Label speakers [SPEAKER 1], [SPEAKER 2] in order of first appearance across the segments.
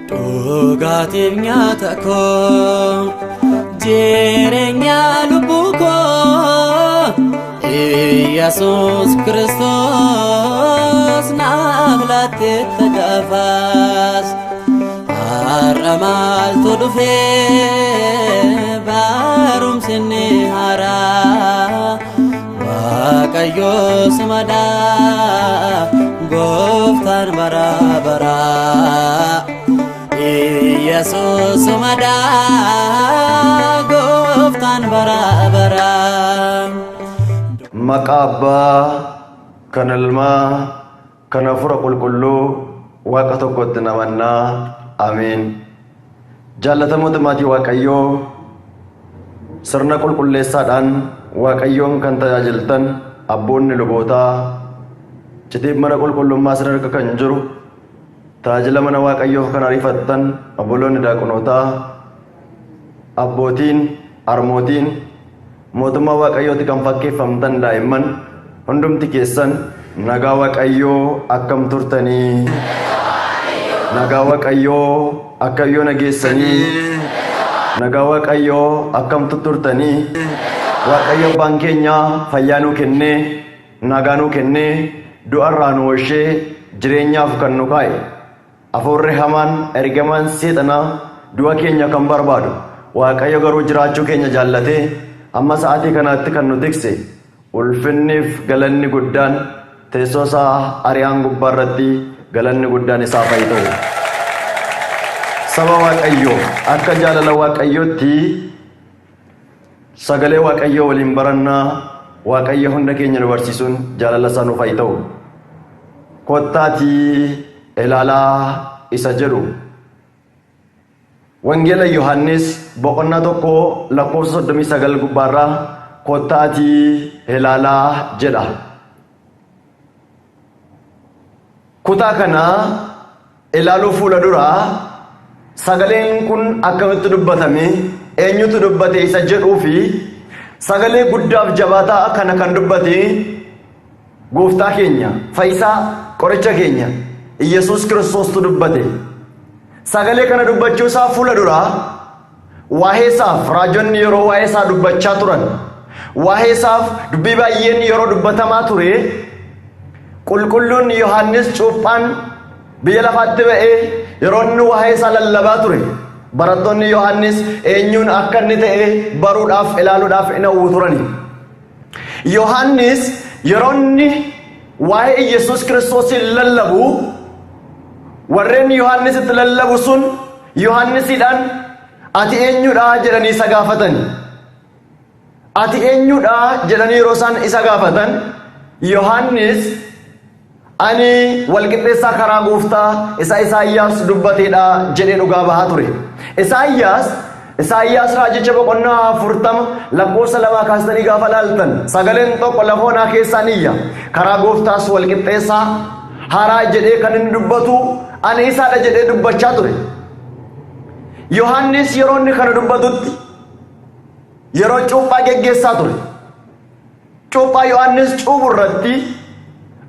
[SPEAKER 1] Dhugaatiif nyaata koo jireenya lubbuu koo Iyyasuus Kiristoos naaf laatteetta gaafaas har'a maaltu dhufee barumsi inni haaraa Waaqayyo sumadhaa gooftaan bara baraa Iyyasuus sumadhaa gooftaan bara baraa.
[SPEAKER 2] Maqaa Abbaa kan Ilmaa kan Hafuura Qulqulluu Waaqa tokkotti namannaa. Ameen. Jaallatamoota maatii Waaqayyoo sirna qulqulleessaadhaan Waaqayyoon kan tajaajiltan abboonni lubootaa citiif mana qulqullummaa sin harka kan jiru tajaajila mana Waaqayyoof kan ariifattan obboloonni daaqonootaa abbootiin harmootiin mootummaa Waaqayyooti kan fakkeeffamtan daa'imman hundumti keessan nagaa Waaqayyoo akkam turtanii nagaa Waaqayyoo akkam yoo nageessanii nagaa Waaqayyoo akkam tutturtanii Waaqayyo abbaan keenya fayyaa nuu kennee nagaa nuu kennee du'arraa nu oolchee jireenyaaf kan nu kaa'e Afuurri hamaan ergamaan seexanaa du'a keenya kan barbaadu Waaqayyo garuu jiraachuu keenya jaallatee amma sa'aatii kanaatti kan nu tikse ulfinniif galanni guddaan teessoo isaa ari'aan gubbaa irratti galanni guddaan isaaf haa ta'u. Saba Waaqayyoo akka jaalala Waaqayyootti sagalee Waaqayyoo waliin barannaa Waaqayyo hunda keenya nu barsiisuun jaalala isaa nuuf haa ta'u. Kottaatii ilaalaa isa jedhu. Wangeela Yohaannis boqonnaa 1 lakkoofsa 39 gubbaarraa kottaatii ilaalaa jedha. Kutaa kana ilaaluu fuula duraa sagaleen kun akkamitti dubbatame eenyutu dubbate isa jedhuu fi sagalee guddaaf jabaataa kana kan dubbate gooftaa keenya fayyisaa qoricha keenya Iyyasuus Kiristoostu dubbate. Sagalee kana dubbachuu isaa fuula duraa waa'ee isaaf raajonni yeroo waa'ee isaa dubbachaa turan waa'ee isaaf dubbii baay'een yeroo dubbatamaa ture qulqulluun Yohaannis cuuphaan biyya lafaatti ba'ee yeroo inni waa'ee isaa lallabaa ture barattoonni Yohaannis eenyuun akka inni ta'e baruudhaaf ilaaluudhaaf in hawwu turani. Yohaannis yeroo inni waa'ee Iyyasuus Kiristoosiin lallabu warreen Yohaannis itti lallabu sun Yohaannisiidhaan ati eenyudha jedhanii isa gaafatan. Ati eenyudha jedhanii yeroo isaan isa gaafatan Yohaannis ani walqixxeessaa karaa gooftaa isa Isaayyaas dubbateedha jedhee dhugaa bahaa ture. Isaayyaas raajicha boqonnaa 40 lakkoofsa 2 kaastanii gaafa laaltan sagaleen tokko lafa onaa keessaan iyya karaa gooftaas walqixxeessaa haaraa jedhee kan inni dubbatu ani isaadha jedhee dubbachaa ture. Yohaannis yeroo inni kana dubbatutti yeroo cuuphaa geggeessaa ture. Cuuphaa Yohaannis cuuphu irratti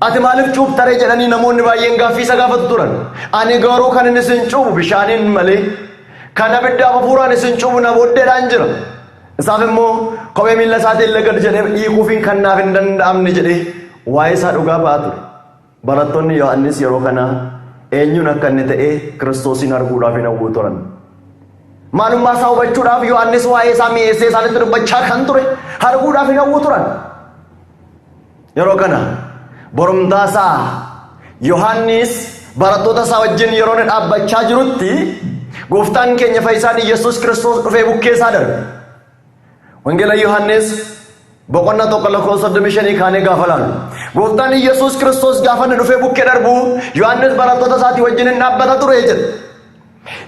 [SPEAKER 2] ati maaliif cuuptaree jedhanii namoonni baay'een gaaffii isa gaafatu turan. Ani garuu kan inni isin cuuphu bishaaniin malee kan abiddaaf hafuuraan isin cuuphu na booddeedhaan jira. Isaaf immoo kophee miilla isaatiin illee gad jedhee hiikuufiin kan naaf hin danda'amne jedhee waa'ee isaa dhugaa ba'aa ture. Barattoonni Yohaannis yeroo kana eenyuun akka inni ta'e Kiristoosiin arguudhaaf hin hawwuu turan. Maalummaa isaa hubachuudhaaf Yohaannis waa'ee isaa mi'eessee isaanitti dubbachaa kan ture arguudhaaf hin hawwuu turan. Yeroo kana borumtaa isaa Yohaannis barattoota isaa wajjin yeroo inni dhaabbachaa jirutti gooftaan keenya fayyisaan Iyyasuus Kiristoos dhufee bukkee isaa darbe. Wangeela Yohaannis boqonnaa 1 lakkoofsa 35 kaanee gaafa laalu. Gooftaan Iyyasuus Kiristoos gaafa inni dhufee bukkee darbu Yohaannis barattoota isaatii wajjin hin dhaabbata ture jedha.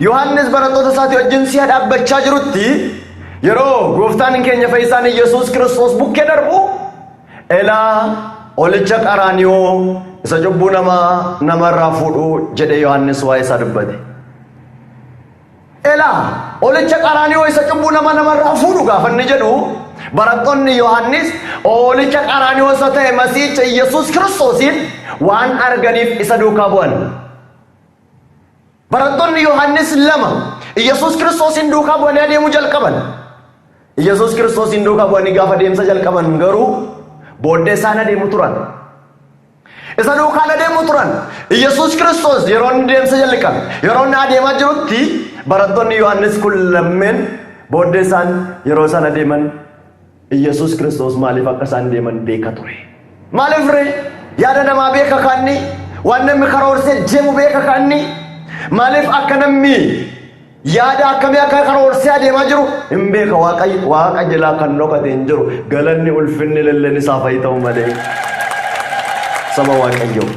[SPEAKER 2] Yohaannis barattoota isaatii wajjin si'a dhaabbachaa jirutti yeroo gooftaan keenya fayyisaan Iyyasuus Kiristoos bukkee darbu elaa olicha qaraaniyoo isa cubbuu namaa namarraa fuudhu jedhee Yohaannis waa'ee isaa dubbate. Elaa! Hoolicha Qaraaniyoo isa cubbuu nama namarraa fuudhu gaafa inni jedhu, barattoonni Yohaannis hoolicha Qaraaniyoo isa ta'e Masiihicha Yesuus Kiristoosiin waan arganiif isa duukaa bu'an. Barattoonni Yohaannis 2 Yesuus Kiristoosiin duukaa bu'anii adeemuu jalqaban. Yesuus Kiristoosiin duukaa bu'anii gaafa deemsa jalqaban garuu booddee isaan adeemu turan. Isa duukaan adeemu turan. Yesuus Kiristoos yeroo inni deemsa jalqabe, yeroo inni adeemaa jirutti barattoonni Yohaannis kun lammeen booddee isaan yeroo isaan adeeman Yesuus Kiristoos maaliif akka isaan deeman beeka ture. Maaliif ree? Yaada namaa beeka kaanni, waan namni karoorsee deemu beeka kaanni, maaliif akka namni yaada akkamii akka karoorsee adeemaa jiru hin beeka. Waaqayyo Waaqa jalaa kan dhokate hin jiru. Galanni, ulfinni, lelleen isaaf haa ta'u malee, saba Waaqayyoo.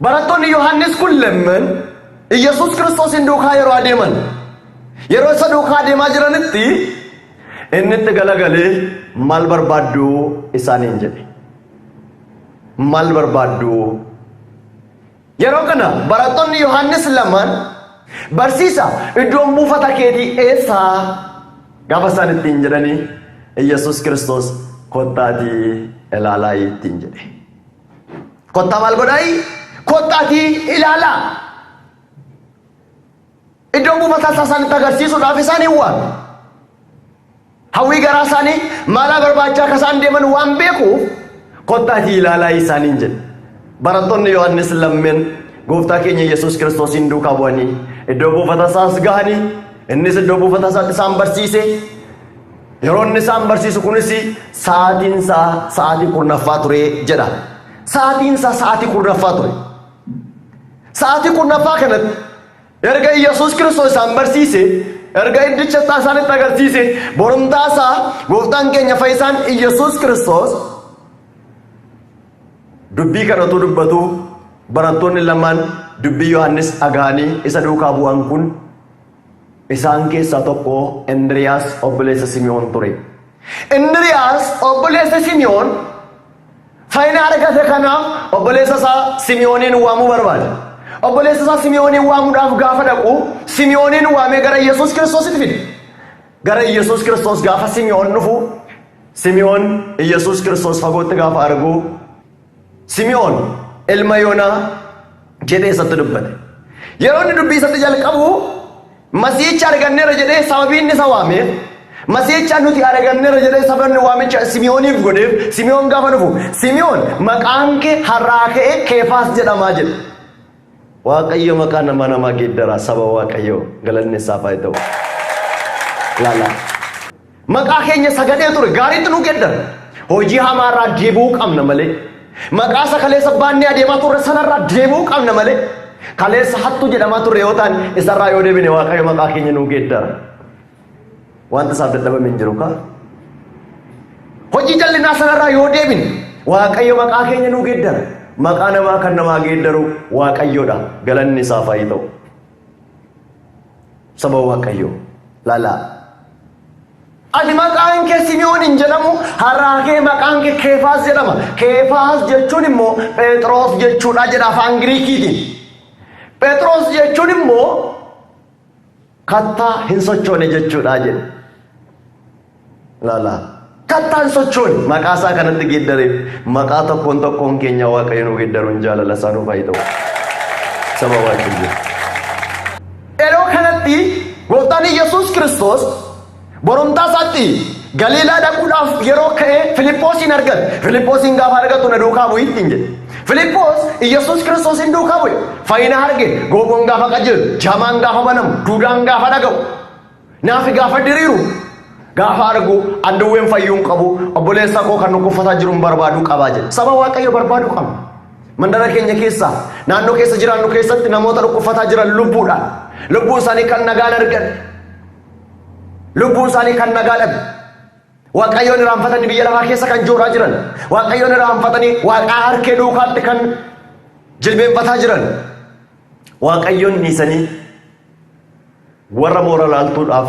[SPEAKER 2] Barattoonni Yohaannis kun lamman Iyyasuus Kiristoosiin duukaa yeroo adeeman, yeroo isa duukaa adeemaa jiranitti inni itti galagalee, "Maal barbaaddu?" isaaniin jedhe. "Maal barbaaddu?" Yeroo kana barattoonni Yohaannis lamaan, "Barsiisa, iddoon buufata keetii eessaa?" gaafa isaan ittiin jedhanii, Iyyasuus Kiristoos, "Kottaatii ilaalaa," ittiin jedhe. Kottaa maal godhaayi? Kottaatii ilaalaa. Iddoo buufata isaa isaanitti agarsiisuudhaaf isaan hin waame. Hawwii garaa isaanii maalaa barbaachaa akka isaan deeman waan beekuuf, "Kottaatii ilaalaa," isaaniin jedhe. Barattoonni Yohaannis lammeen gooftaa keenya Yesuus Kiristoosiin duukaa bu'anii iddoo buufata isaas gahanii, innis iddoo buufata isaatti isaan barsiise. Yeroo inni isaan barsiisu kunis sa'aatiin isaa sa'aatii 10ffaa ture jedha. Sa'aatiin isaa sa'aatii 10ffaa ture. Sa'aatii 10ffaa kanatti erga Yesuus Kiristoos isaan barsiise, erga iddicha isaa isaanitti agarsiise, borumtaa isaa gooftaan keenya fayyisaan Yesuus Kiristoos dubbii kanatu dubbatu, barattoonni lamaan dubbii Yohaannis dhaga'anii isa duukaa bu'an kun, isaan keessaa tokko Indiriyaas obboleessa Simi'oon ture. Indiriyaas obboleessa Simi'oon fayyina argate kanaaf obboleessa isaa Simi'ooniin waamuu barbaade. Obboleessa isaa Simi'ooniin waamuudhaaf gaafa dhaqu, Simi'ooniin waamee gara Yesuus Kiristoositti fide. Gara Yesuus Kiristoos gaafa Simi'oon dhufu, Simi'oon Yesuus Kiristoos fagootti gaafa argu, "Simi'oon ilma Yoonaa," jedhee isatti dubbate. Yeroo inni dubbii isatti jalqabu, Masiihicha arganneera jedhee sababii inni isa waameef, Masiihicha nuti arganneera jedhee sababni waamicha Simi'ooniif godheef, Simi'oon gaafa dhufu, "Simi'oon, maqaan kee har'aa ka'ee Keefaas jedhamaa," jedhe. Waaqayyo maqaa nama namaa geeddaraa, saba Waaqayyo, galanni isaaf haa ta'u. Laala. Maqaa keenya sagadee ture gaariitti nu geeddara. Hojii hamaarraa deebi'uu qabna malee. Maqaa isa kaleessa baannee adeemaa turre sanarraa deebi'uu qabna malee. Kaleessa hattuu jedhamaa turre yoo ta'an, isarraa yoo deebine Waaqayyo maqaa keenya nu geeddara. Wanta isaaf dadhabame hin jiru kaa. Hojii jallinaa sanarraa yoo deebine Waaqayyo maqaa keenya nu geeddara. Maqaa namaa kan namaa geeddaru Waaqayyoodha. Galanni isaaf haa ta'u. Saba Waaqayyoo, laalaa. Ati maqaan kee Simi'oon hin jedhamu, har'aa kee maqaan kee Keefaas jedhama. Keefaas jechuun immoo Phexros jechuudha jedha afaan Giriikiitiin. Phexros jechuun immoo kattaa hin sochoone jechuudha jedhe. Laalaa. Kattaa hin sochoone maqaa isaa kanatti geeddareef. Maqaa tokkoon tokkoon keenya Waaqayyo nu geeddaruun jaalala isaa nuuf haa ta'u. Saba Waaqayyo. Yeroo kanatti gooftaan Yesuus Kiristoos borumtaa isaatti Galiilaa dhaquudhaaf yeroo ka'ee Filiphoosin argate. Filiphoosin gaafa argatu, "Na duukaa bu'i," ittiin jedhe. Filiphos Yesuus Kiristoosin duukaa bu'e. Fayyina arge. Gooboon gaafa qajeelu, jaamaan gaafa banamu, duudaan gaafa dhaga'u, naafi gaafa diriiru gaafa argu, "Anduwween fayyuu hin qabu, obboleessa koo kan dhukkubfataa jiru hin barbaaduu qabaa," jedhe. Saba Waaqayyo, barbaaduu qabna. Mandara keenya keessa, naannoo keessa jiraannu keessatti namoota dhukkubfataa jiran lubbuudhaan, lubbuun isaanii kan nagaan argan, lubbuun isaanii kan nagaa dhabe, Waaqayyoon irraanfatanii biyya lafaa keessa kan jooraa jiran, Waaqayyoon irraanfatanii waaqaa harkee duukaatti kan jilbeenfataa jiran, Waaqayyoon dhiisanii warra moora laaltuudhaaf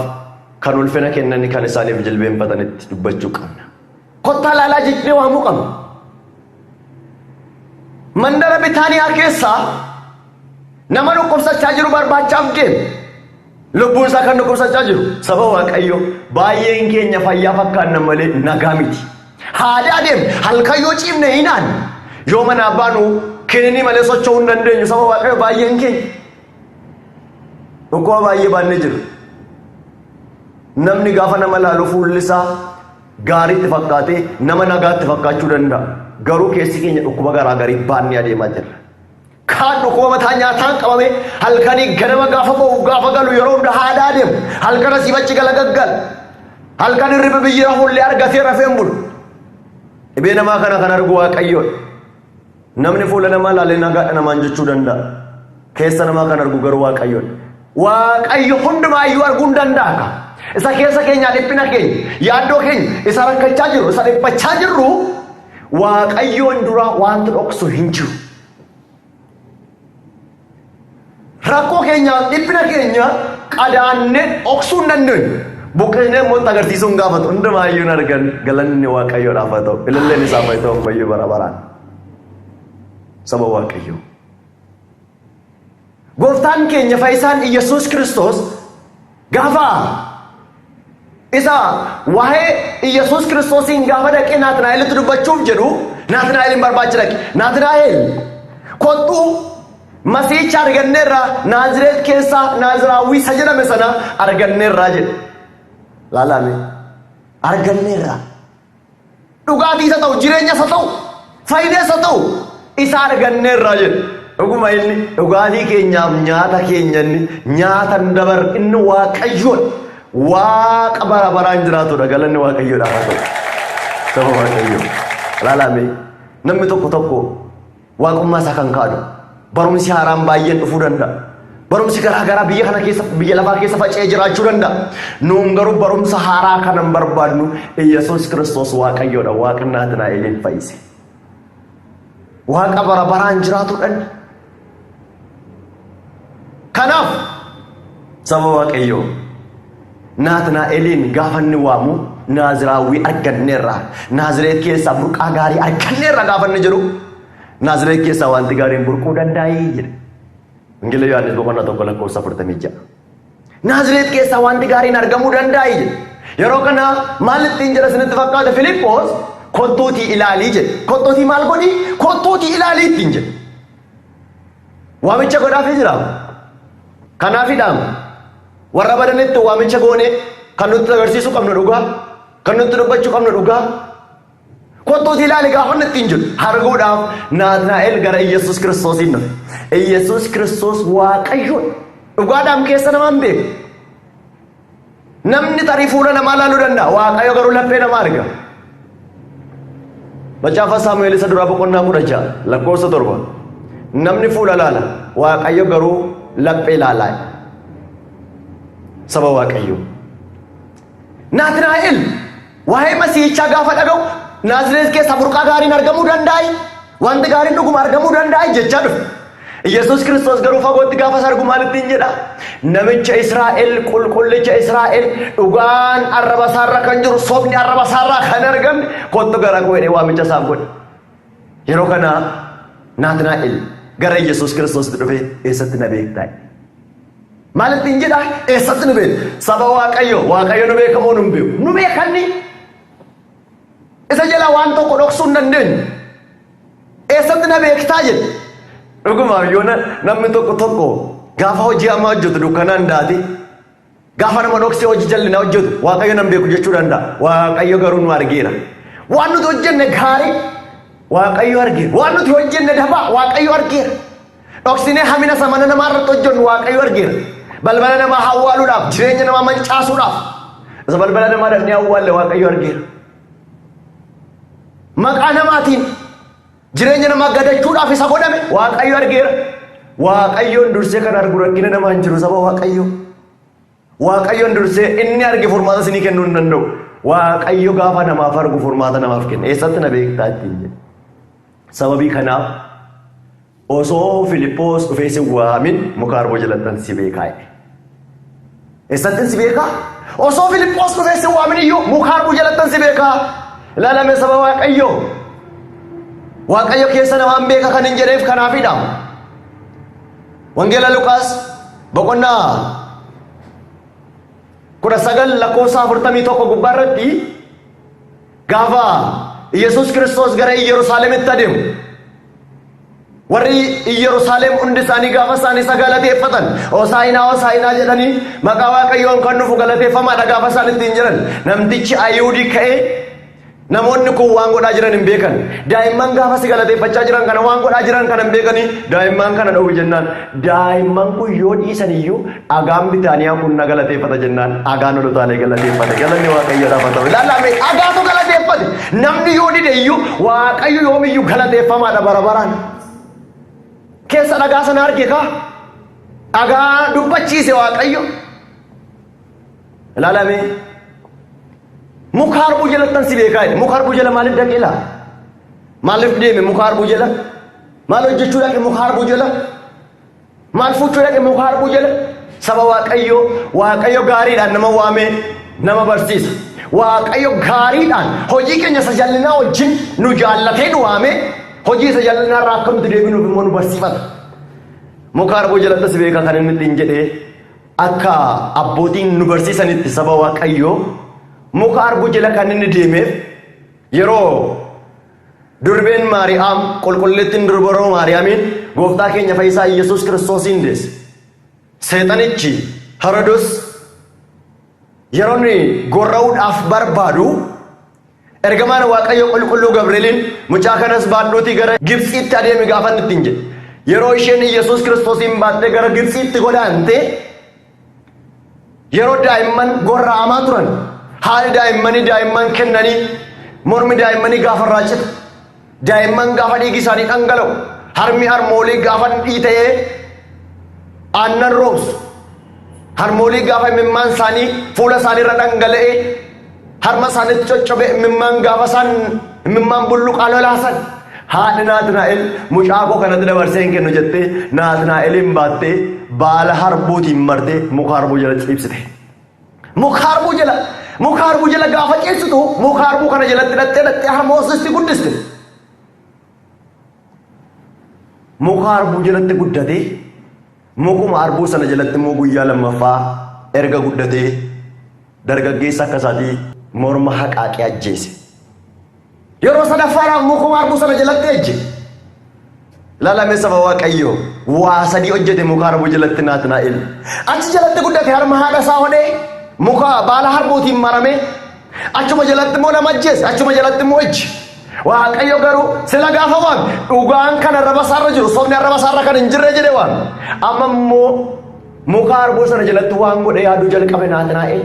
[SPEAKER 2] kan ulfina kennanii kan isaaniif jilbeenfatanitti dubbachuu qabna. Kottaa laalaa jechnee waamuu qabna. Mandara Bitaaniyaa keessaa nama dhukkubsachaa jiru barbaachaaf deeme. Lubbuun isaa kan dhukkubsachaa jiru. Saba Waaqayyoo baay'een keenya fayyaa fakkaanna malee nagaa miti. Haadha adeemne halkan yoo ciifne hin aanne yoo manaa baanu kininii malee socho'uu hin dandeenyu saba Waaqayyoo baay'een keenya. Dhukkuba baay'ee baannee jiru. Namni gaafa nama laalu fuulli isaa gaariitti fakkaatee nama nagaatti fakkaachuu danda'a. Garuu keessi keenya dhukkuba garaa garii baannee adeemaa jirra. Kaan dhukkuba mataa nyaataan qabame halkanii ganama gaafa ba'u gaafa galu yeroo hunda haadaa deemu. Halkan asii achi gala gaggala. Halkan hirriba biyyi rafullee argatee rafee hin bulu. Dhibee namaa kana kan argu Waaqayyoodha. Namni fuula namaa ilaalee nagaadha namaan jechuu danda'a. Keessa namaa kan argu garuu Waaqayyoodha. Waaqayyo hundumaayyuu arguu hin danda'a. Isa keessa keenyaa dhiphina keenya, yaaddoo keenya, isa rakkachaa jirru, isa dhiphachaa jirru Waaqayyoon duraa wanti dhoksu hin jiru. Rakkoo keenya dhiphina keenya qadaannee dhoksuu hin dandeenyu. Buqqisnee immoo itti agarsiisuu hin gaafatu. Hundumaayyuu hin argan galanni Waaqayyoodhaaf haa ta'u. Ililleen isaaf haa ta'u ammayyuu bara baraan. Saba Waaqayyoo. Gooftaan keenya fayyisaan Iyyasuus Kiristoos gaafa isa waa'ee Iyyasuus Kiristoosiin gaafa dhaqee Naatnaa'elitti dubbachuuf jedhu Naatnaa'elin barbaacha dhaqe. Naatnaa'el kottuu Masiicha arganneerra Naazireet keessaa Naaziraawwii isa jedhame sana arganneerra jedhe. Laalame arganneerra. Dhugaatii isa ta'u, jireenya isa ta'u, fayyina isa ta'u isa arganneerra jedhe. Dhuguma inni dhugaatii keenyaaf nyaata keenya inni nyaata hin dabar inni Waaqayyoon Waaqa bara baraan jiraatudha. Galanni Waaqayyoodhaaf haa ta'u. Saba Waaqayyoo. Ilaalame namni tokko tokko Waaqummaa isaa kan kaadu. Barumsi haaraan baay'een dhufuu danda'a. Barumsi garaa garaa biyya kana keessa biyya lafaa keessa faca'ee jiraachuu danda'a. Nuun garuu barumsa haaraa kana hin barbaadnu. Iyyasuus Kiristoos Waaqayyoodha. Waaqni Naatinaa'eliin fayyise. Waaqa bara baraan jiraatudha inni. Kanaaf saba Waaqayyoo Naatnaa'eliin gaafa inni waamu Naaziraawwii arganneerra. Naazireet keessaa burqaa gaarii arganneerra gaafa inni jedhu Naazireet keessaa wanti gaariin burquu danda'ee jedhe. Wangeela Yohaannis boqonnaa 1 lakkoofsa 46. Naazireet keessaa wanti gaariin argamuu danda'ee jedhe. Yeroo kana maal ittiin jedha isinitti fakkaata Filiippoos kottuutii ilaalii jedhe. Kottuutii maal godhii? Kottuutii ilaalii ittiin jedhe. Waamicha godhaafii jira. Kanaafidha warra badanitti waamicha goonee kan nutti agarsiisuu qabnu dhugaa, kan nutti dubbachuu qabnu dhugaa. Kottuutii ilaali gaafa inni ittiin jedhu arguudhaaf Naatnaa'el gara Iyyasuus Kiristoosiin dhufe. Iyyasuus Kiristoos Waaqayyoodha. Dhugaadhaan keessa namaan beeku. Namni tarii fuula namaa ilaaluu danda'a. Waaqayyo garuu laphee namaa arga. Macaafa Saamu'eel isa duraa boqonnaa 16 lakkoofsa 7. Namni fuula laala, Waaqayyo garuu laphee ilaalaa. Saba Waaqayyoo. Naatnaa'el waa'ee Masiihichaa gaafa dhaga'u Naazreet keessaa burqaa gaariin argamuu danda'ai? Wanti gaariin dhuguma argamuu danda'ai jechaa dhufe. Yesuus Kiristoos garuu fagootti gaafa isa argu maal ittiin jedha? Namicha Israa'el qulqullicha Israa'el dhugaan arraba isaarra kan jiru sobni arraba isaarraa kan argamne kottu gara koo jedhee waamicha isaaf godhe. Yeroo kana Naatnaa'el gara Yesuus Kiristoositti dhufee eessatti na beektaa? Maal ittiin jedha? Eessatti nu beekta? Saba Waaqayyo, Waaqayyo nu beeka moo nu hin beeku? Nu beekanni. Isa jalaa waan tokko dhoksuu hin dandeenyu. Eessatti na beektaa jedhe. Dhugumaaf yoo namni tokko tokko gaafa hojii hamaa hojjetu dukkanaan daate gaafa nama dhoksee hojii jallinaa hojjetu Waaqayyo nan beeku jechuu danda'a. Waaqayyo garuu nu argeera. Waan nuti hojjenne gaarii Waaqayyo argeera. Waan nuti hojjenne dabaa Waaqayyo argeera. Dhoksinee hamina isa mana namaa irratti hojjennu Waaqayyo argeera. Balbala namaa awwaaluudhaaf, jireenya namaa mancaasuudhaaf. Isa balbala namaa dhaqnee awwaalle Waaqayyo argeera. Maqaa namaatiin jireenya namaa gadachuudhaaf isa godhame Waaqayyo argeera. Waaqayyoon dursee kan argu rakkina namaa hin jiru saba Waaqayyoo. Waaqayyoon dursee inni arge furmaata isinii kennuu hin danda'u. Waaqayyo gaafa namaaf argu furmaata namaaf kenna. Eessatti na beektaa ittiin jedhe. Sababii kanaaf osoo Filiphoos dhufee si waamin muka harbuu jalattan si beekaa jedhe. Eessattin si beekaa? Osoo Filiphoos dhufee si waamin iyyuu muka harbuu jalattan si beekaa. Ilaalame saba Waaqayyoo. Waaqayyo keessa namaan beeka kan hin jedheef kanaafidha. Wangeela Luqaas boqonnaa 19 lakkoofsa 41 gubbaa irratti gaafa Yesuus Kiristoos gara Iyyeruusaalemitti adeemu, warri Iyyeruusaalem hundi isaanii gaafa isaan isa galateeffatan, "Hosaayinaa, Hosaayinaa" jedhanii, "Maqaa Waaqayyoon kan dhufu galateeffamaadha" gaafa isaan ittiin jedhan, namtichi Ayihuudii ka'ee, "Namoonni kun waan godhaa jiran hin beekan. Daa'imman gaafa si galateeffachaa jiran kana waan godhaa jiran kana hin beekanii, daa'imman kana dhowwi" jennaan, "Daa'imman kun yoo dhiisan iyyuu dhagaan Bitaaniyaa kun na galateeffata" jennaan, dhagaan ol utaalee galateeffate. Galanni Waaqayyoodhaaf haa ta'u. Ilaalaa, dhagaatu galateeffate. Namni yoo dide iyyuu, Waaqayyo yoomiyyuu galateeffamaadha bara baraan. Keessa dhagaa sana arge kaa. Dhagaa dubbachiise Waaqayyo. Ilaalame. "Muka harbuu jalattan si beekaa" jedhe. Muka harbuu jala maaliif dhaqee laa? Maaliif deeme muka harbuu jala? Maal hojjechuu dhaqe muka harbuu jala? Maal fuuchuu dhaqe muka harbuu jala? Saba Waaqayyoo, Waaqayyo gaariidhaan nama waamee nama barsiisa. Waaqayyo gaariidhaan hojii keenya isa jallinaa wajjin nu jaallatee nu waamee, hojii isa jallinaa irraa akka nuti deebinuuf immoo nu barsiifata. "Muka harbuu jalatti si beekaa" kan inni ittiin jedhee, akka abbootiin nu barsiisanitti, saba Waaqayyoo, muka harbuu jala kan inni deemeef, yeroo durbeen Maariyaam qulqulleettiin durbaroo Maariyaamiin gooftaa keenya fayyisaa Yesuus Kiristoosiin deesse. Seexanichi Herodos yeroo inni gorra'uudhaaf barbaadu, ergamaan Waaqayyo qulqulluu Gabrieliin, "Mucaa kanas baadhuutii gara Gibxiitti adeemi" gaafa inni ittiin jedhe. Yeroo isheen Yesuus Kiristoosiin baattee gara Gibxiitti godaante, yeroo daa'imman gorra'amaa turan, haali daa'immanii daa'imman kennanii mormi daa'immanii gaafa irraa citu, daa'imman gaafa dhiigi isaanii dhangala'u, harmi harmoolii gaafa dhiita'ee aannan roobsu, harmoolii gaafa imimmaan isaanii fuula isaanii irra dhangala'ee harma isaaniitti coccobe, imimmaan gaafa isaan imimmaan bulluqaa lolaasan, haadhi Naatnaa'el "Mucaa koo kanatti dabarsee hin kennu" jettee Naatnaa'eliin baattee baala harbuutiin martee muka harbuu jala ciibsite. Muka harbuu jala gaafa ciibsitu, muka harbuu kana jalatti dhattee dhattee harma hoosisti guddiste. Muka harbuu jalatti guddatee, mukuma harbuu sana jalatti immoo guyyaa lammaffaa erga guddatee dargaggeessa akka isaatii morma haqaaqee ajjeese. Yeroo sadaffaadhaaf mukuma harbuu sana jalatti ejje. Ilaalame, saba Waaqayyoo, waa sadii hojjete muka harbuu jalatti Naatnaa'el. Achi jalatti guddate, harma haadha isaa hodhee muka baala harbuutiin marame, achuma jalatti immoo nama ajjeese, achuma jalatti immoo ejje. Waaqayyo garuu sila gaafa waame, dhugaan kan arraba isaarra jiru, sobni arraba isaarra kan hin jirre jedhe waame. Amma immoo muka harbuu sana jalatti waan godhe yaaduu jalqabe Naatnaa'el.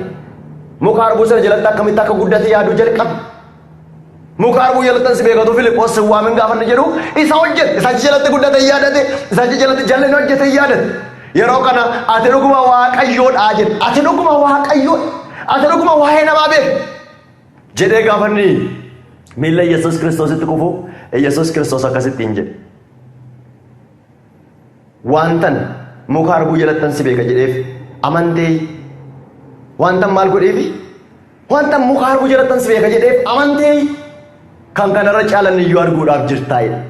[SPEAKER 2] Muka harbuu sana jalatti akkamitti akka guddate yaaduu jalqabe. "Muka harbuu jalatti si beekatu Filiphos si waamin" gaafa inni jedhu, isa hojjete, isa achi jalatti guddate yaadate, isa achi jalatti jalli hojjete yaadate. Yeroo kana, "Ati dhuguma Waaqayyoodha" jedhe. "Ati dhuguma Waaqayyoodha. Ati dhuguma waa'ee namaa beekta" jedhee gaafa inni miilla Yesuus Kiristoositti kufu, Yesuus Kiristoos akkasittiin jedhe. "Waantan muka harbuu jalattan si beeka jedheef amantee? Waantan maal godheefi? Waantan muka harbuu jalattan si beeka jedheef amantee? Kan kanarra caalan iyyuu arguudhaaf jirtaa" jedhe.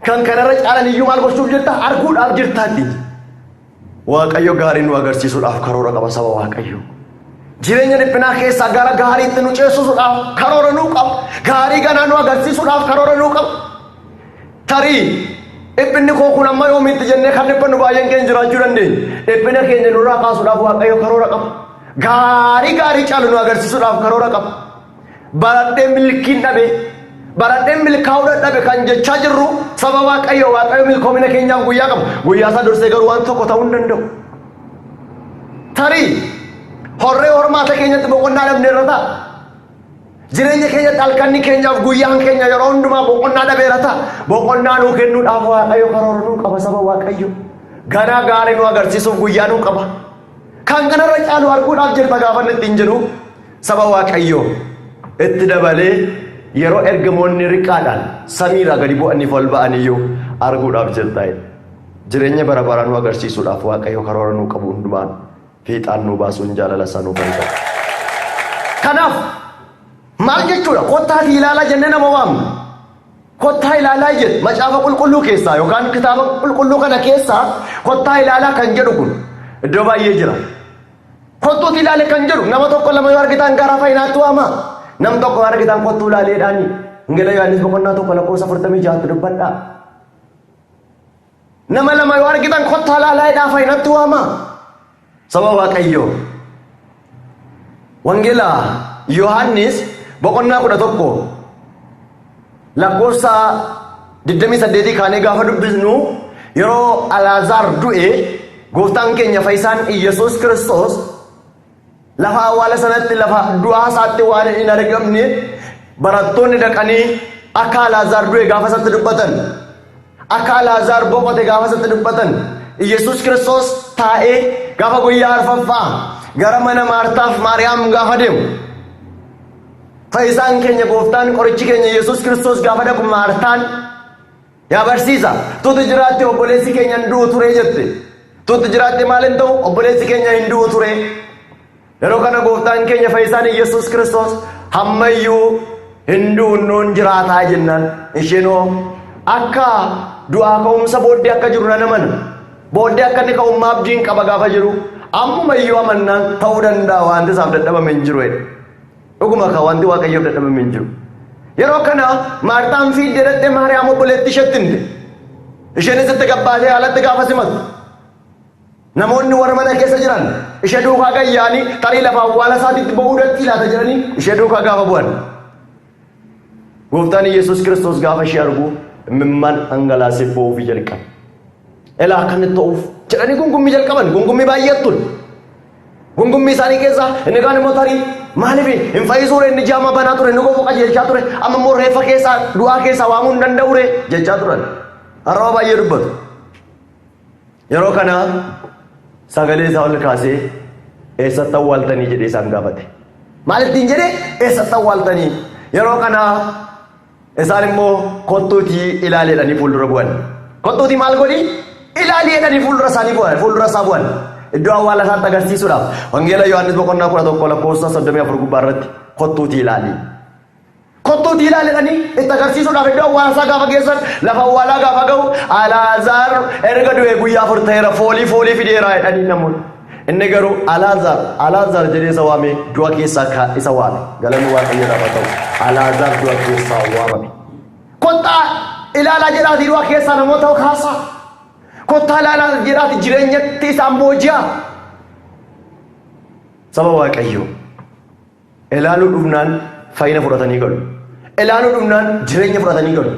[SPEAKER 2] "Kan kanarra caalan iyyuu maal gochuuf jirta? Arguudhaaf jirtaatti." Waaqayyo gaarii nu agarsiisuudhaaf karoora qaba, saba Waaqayyo. Jireenya dhiphinaa keessaa gara gaariitti nu ceesisuudhaaf karoora nuu qaba. Gaarii ganaa nu agarsiisuudhaaf karoora nuu qaba. Tarii "Dhiphinni koo kun amma yoomiitti?" jennee kan dhiphannu baay'een keenya jiraachuu dandeenya. Dhiphina keenya nurraa kaasuudhaaf Waaqayyo karoora qaba. Gaarii gaarii caalu nu agarsiisuudhaaf karoora qaba. "Baradhee milkiin dhabe, baradhee milkaa'uu dadhabe" kan jechaa jirru, saba Waaqayyo, Waaqayyo milkoomina keenyaaf guyyaa qaba. Guyyaa isaa dursee garuu waan tokko ta'uu hin danda'u. Tarii horree hormaata keenyatti boqonnaa dhabneerra ta'a. Jireenya keenyatti halkanni keenyaaf guyyaan keenya yeroo hundumaa boqonnaa dhabeera ta'a. Boqonnaa nuu kennuudhaaf Waaqayyo karoora nuu qaba, saba Waaqayyo. Ganaa gaarii nu agarsiisuuf guyyaa nuu qaba. "Kan kanarra caalu arguudhaaf jirta" gaafa inni ittiin jedhu, saba Waaqayyo, itti dabalee "Yeroo ergamoonni riqaadhaan samiirraa gadi bu'aniif ol ba'aniyyuu arguudhaaf jirta." Jireenya bara baraa nu agarsiisuudhaaf Waaqayyo karoora nuu qabu hundumaan fiixaan nuu baasuun jaalala isaa nuuf hin ta'u. Kanaaf maal jechuudha? "Kottaatii ilaalaa" jennee nama waamna. "Kottaa ilaalaa" jedhe. Macaafa qulqulluu keessaa yookaan kitaaba qulqulluu kana keessaa "kottaa ilaalaa" kan jedhu kun iddoo baay'ee jira. Kottuuti ilaale kan jedhu nama tokko lama yoo argitan gara fayyinaatti waama. Nam tokko yoo argitan kottuu ilaaleedhaani. Wangeela Yohaannis boqonnaa 1 lakkoofsa 46 dubbadhaa. Nama lama yoo argitan kottaa ilaalaadhaa fayyinatti waama. Saba Waaqayyoo. Wangeela Yohaannis boqonnaa 11 lakkoofsa 28 kaanee gaafa dubbisnu, yeroo Alaazaar du'e gooftaan keenya fayyisaan Iyyasuus Kiristoos lafa awwaala sanatti, lafa du'aa isaatti waan hin argamne, barattoonni dhaqanii akka Alaazaar du'e gaafa isatti dubbatan, akka Alaazaar boqote gaafa isatti dubbatan, Iyyasuus Kiristoos taa'ee gaafa guyyaa arfaffaa gara mana Maartaaf Maariyaam gaafa deemu, fayyisaan keenya gooftaan qorichi keenya Yesuus Kiristoos gaafa dhaqu, Maartaan, "Yaa barsiisa, tuuti jiraatte obboleessi keenya hin du'u ture," jette. "Tuuti jiraatte maal hin ta'u? Obboleessi keenya hin du'u ture." Yeroo kana gooftaan keenya fayyisaan Yesuus Kiristoos, "Hammayyuu hin du'u, nuun jiraataa," jennaan, isheenoo, "Akka du'aa ka'umsa booddee akka jiru nan amana. Booddee akka inni ka'ummaa abdiin qaba," gaafa jiru, "Ammumayyuu amannaan ta'uu danda'a, wanti isaaf dadhabame hin jiru," jedhe. Dhuguma ka wanti Waaqayyoof dadhabame hin jiru. Yeroo kana Maartaan fiiddee dhaqxee Maariyaam obboleettii isheetti himte. Isheenis itti gabbaatee haalatti gaafa simatu, namoonni warra mana keessa jiran ishee duukaa gayyaanii, tarii lafa awwaala isaatiitti ba'uu datti laata jedhanii ishee duukaa gaafa bu'an, Gooftaan Yesuus Kiristoos gaafa ishee argu imimmaan dhangalaasee boo'uufii jalqabe. "Elaa akka inni ta'uuf," jedhanii gungummii jalqaban. Gungummii baay'ee ture. Gungummii isaanii keessaa inni kaan immoo, "Tarii maaliif hin fayyisuure? Inni jaama banaa ture, inni gofoo qajeelchaa ture, amma immoo reeffa keessaa, du'aa keessaa waamuu hin danda'ure," jechaa turan. Arraba baay'ee dubbatu. Yeroo kana sagalee isaa ol kaasee, "Eessatti awwaaltanii?" jedhee isaan gaafate. Maal ittiin jedhee? "Eessatti awwaaltanii?" Yeroo kana isaan immoo, "Kottuutii ilaali," jedhanii fuuldura bu'an. "Kottuutii maal godhi? Ilaali," jedhanii fuuldura isaanii bu'an, fuuldura isaa bu'an. Iddoo awwaala isaatti agarsiisuudhaaf. Wangeela Yohaannis boqonnaa 11 lakkoofsa 34 gubbaa irratti, "Kottuutii ilaali. Kottuutii ilaali," jedhanii itti agarsiisuudhaaf iddoo awwaala isaa gaafa geessan, lafa awwaalaa gaafa ga'u, "Alaazaar erga du'ee guyyaa 4 ta'eera, foolii foolii fideera," jedhanii namoonni. Inni garuu "Alaazaar, Alaazaar," jedhee isa waamee du'a keessaa isa waame. Galanni Waaqayyoodhaaf haa ta'u. Alaazaar du'a keessaa waamame. Kottaa ilaalaa jedhaatii du'a keessaa namoota kaasaa. Kottaa ilaalaa jedhaati jireenyatti isaan booji'aa. Saba Waaqayyoo. Ilaaluu dhufnaan fayyina fudhatanii galu. Ilaaluu dhufnaan jireenya fudhatanii galu.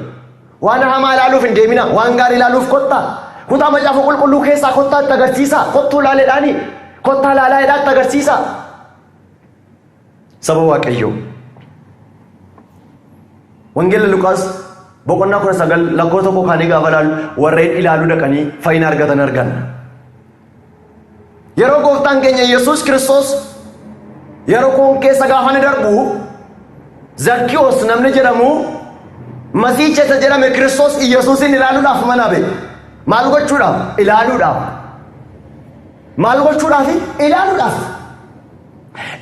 [SPEAKER 2] Waan hamaa ilaaluuf hin deemina. Waan gaarii ilaaluuf kottaa. Kutaa macaafa qulqulluu keessaa kottaa itti agarsiisaa. "Kottuu ilaaleedhaani. Kottaa ilaalaa," jedhaa itti agarsiisaa. Saba Waaqayyoo. Wangeela Luqaas boqonnaa 19 lakkoofsa 1 kaanii gaafa ilaalu, warreen ilaaluu dhaqanii fayyina argatan arganna. Yeroo gooftaan keenya Yesuus Kiristoos yeroo koon keessa gaafa ni darbu, Zakkiyoos namni jedhamu Masiicha isa jedhame Kiristoos Yesuusin ilaaluudhaaf manaa ba'e. Maal gochuudhaaf? Ilaaluudhaaf. Maal gochuudhaaf? Ilaaluudhaaf.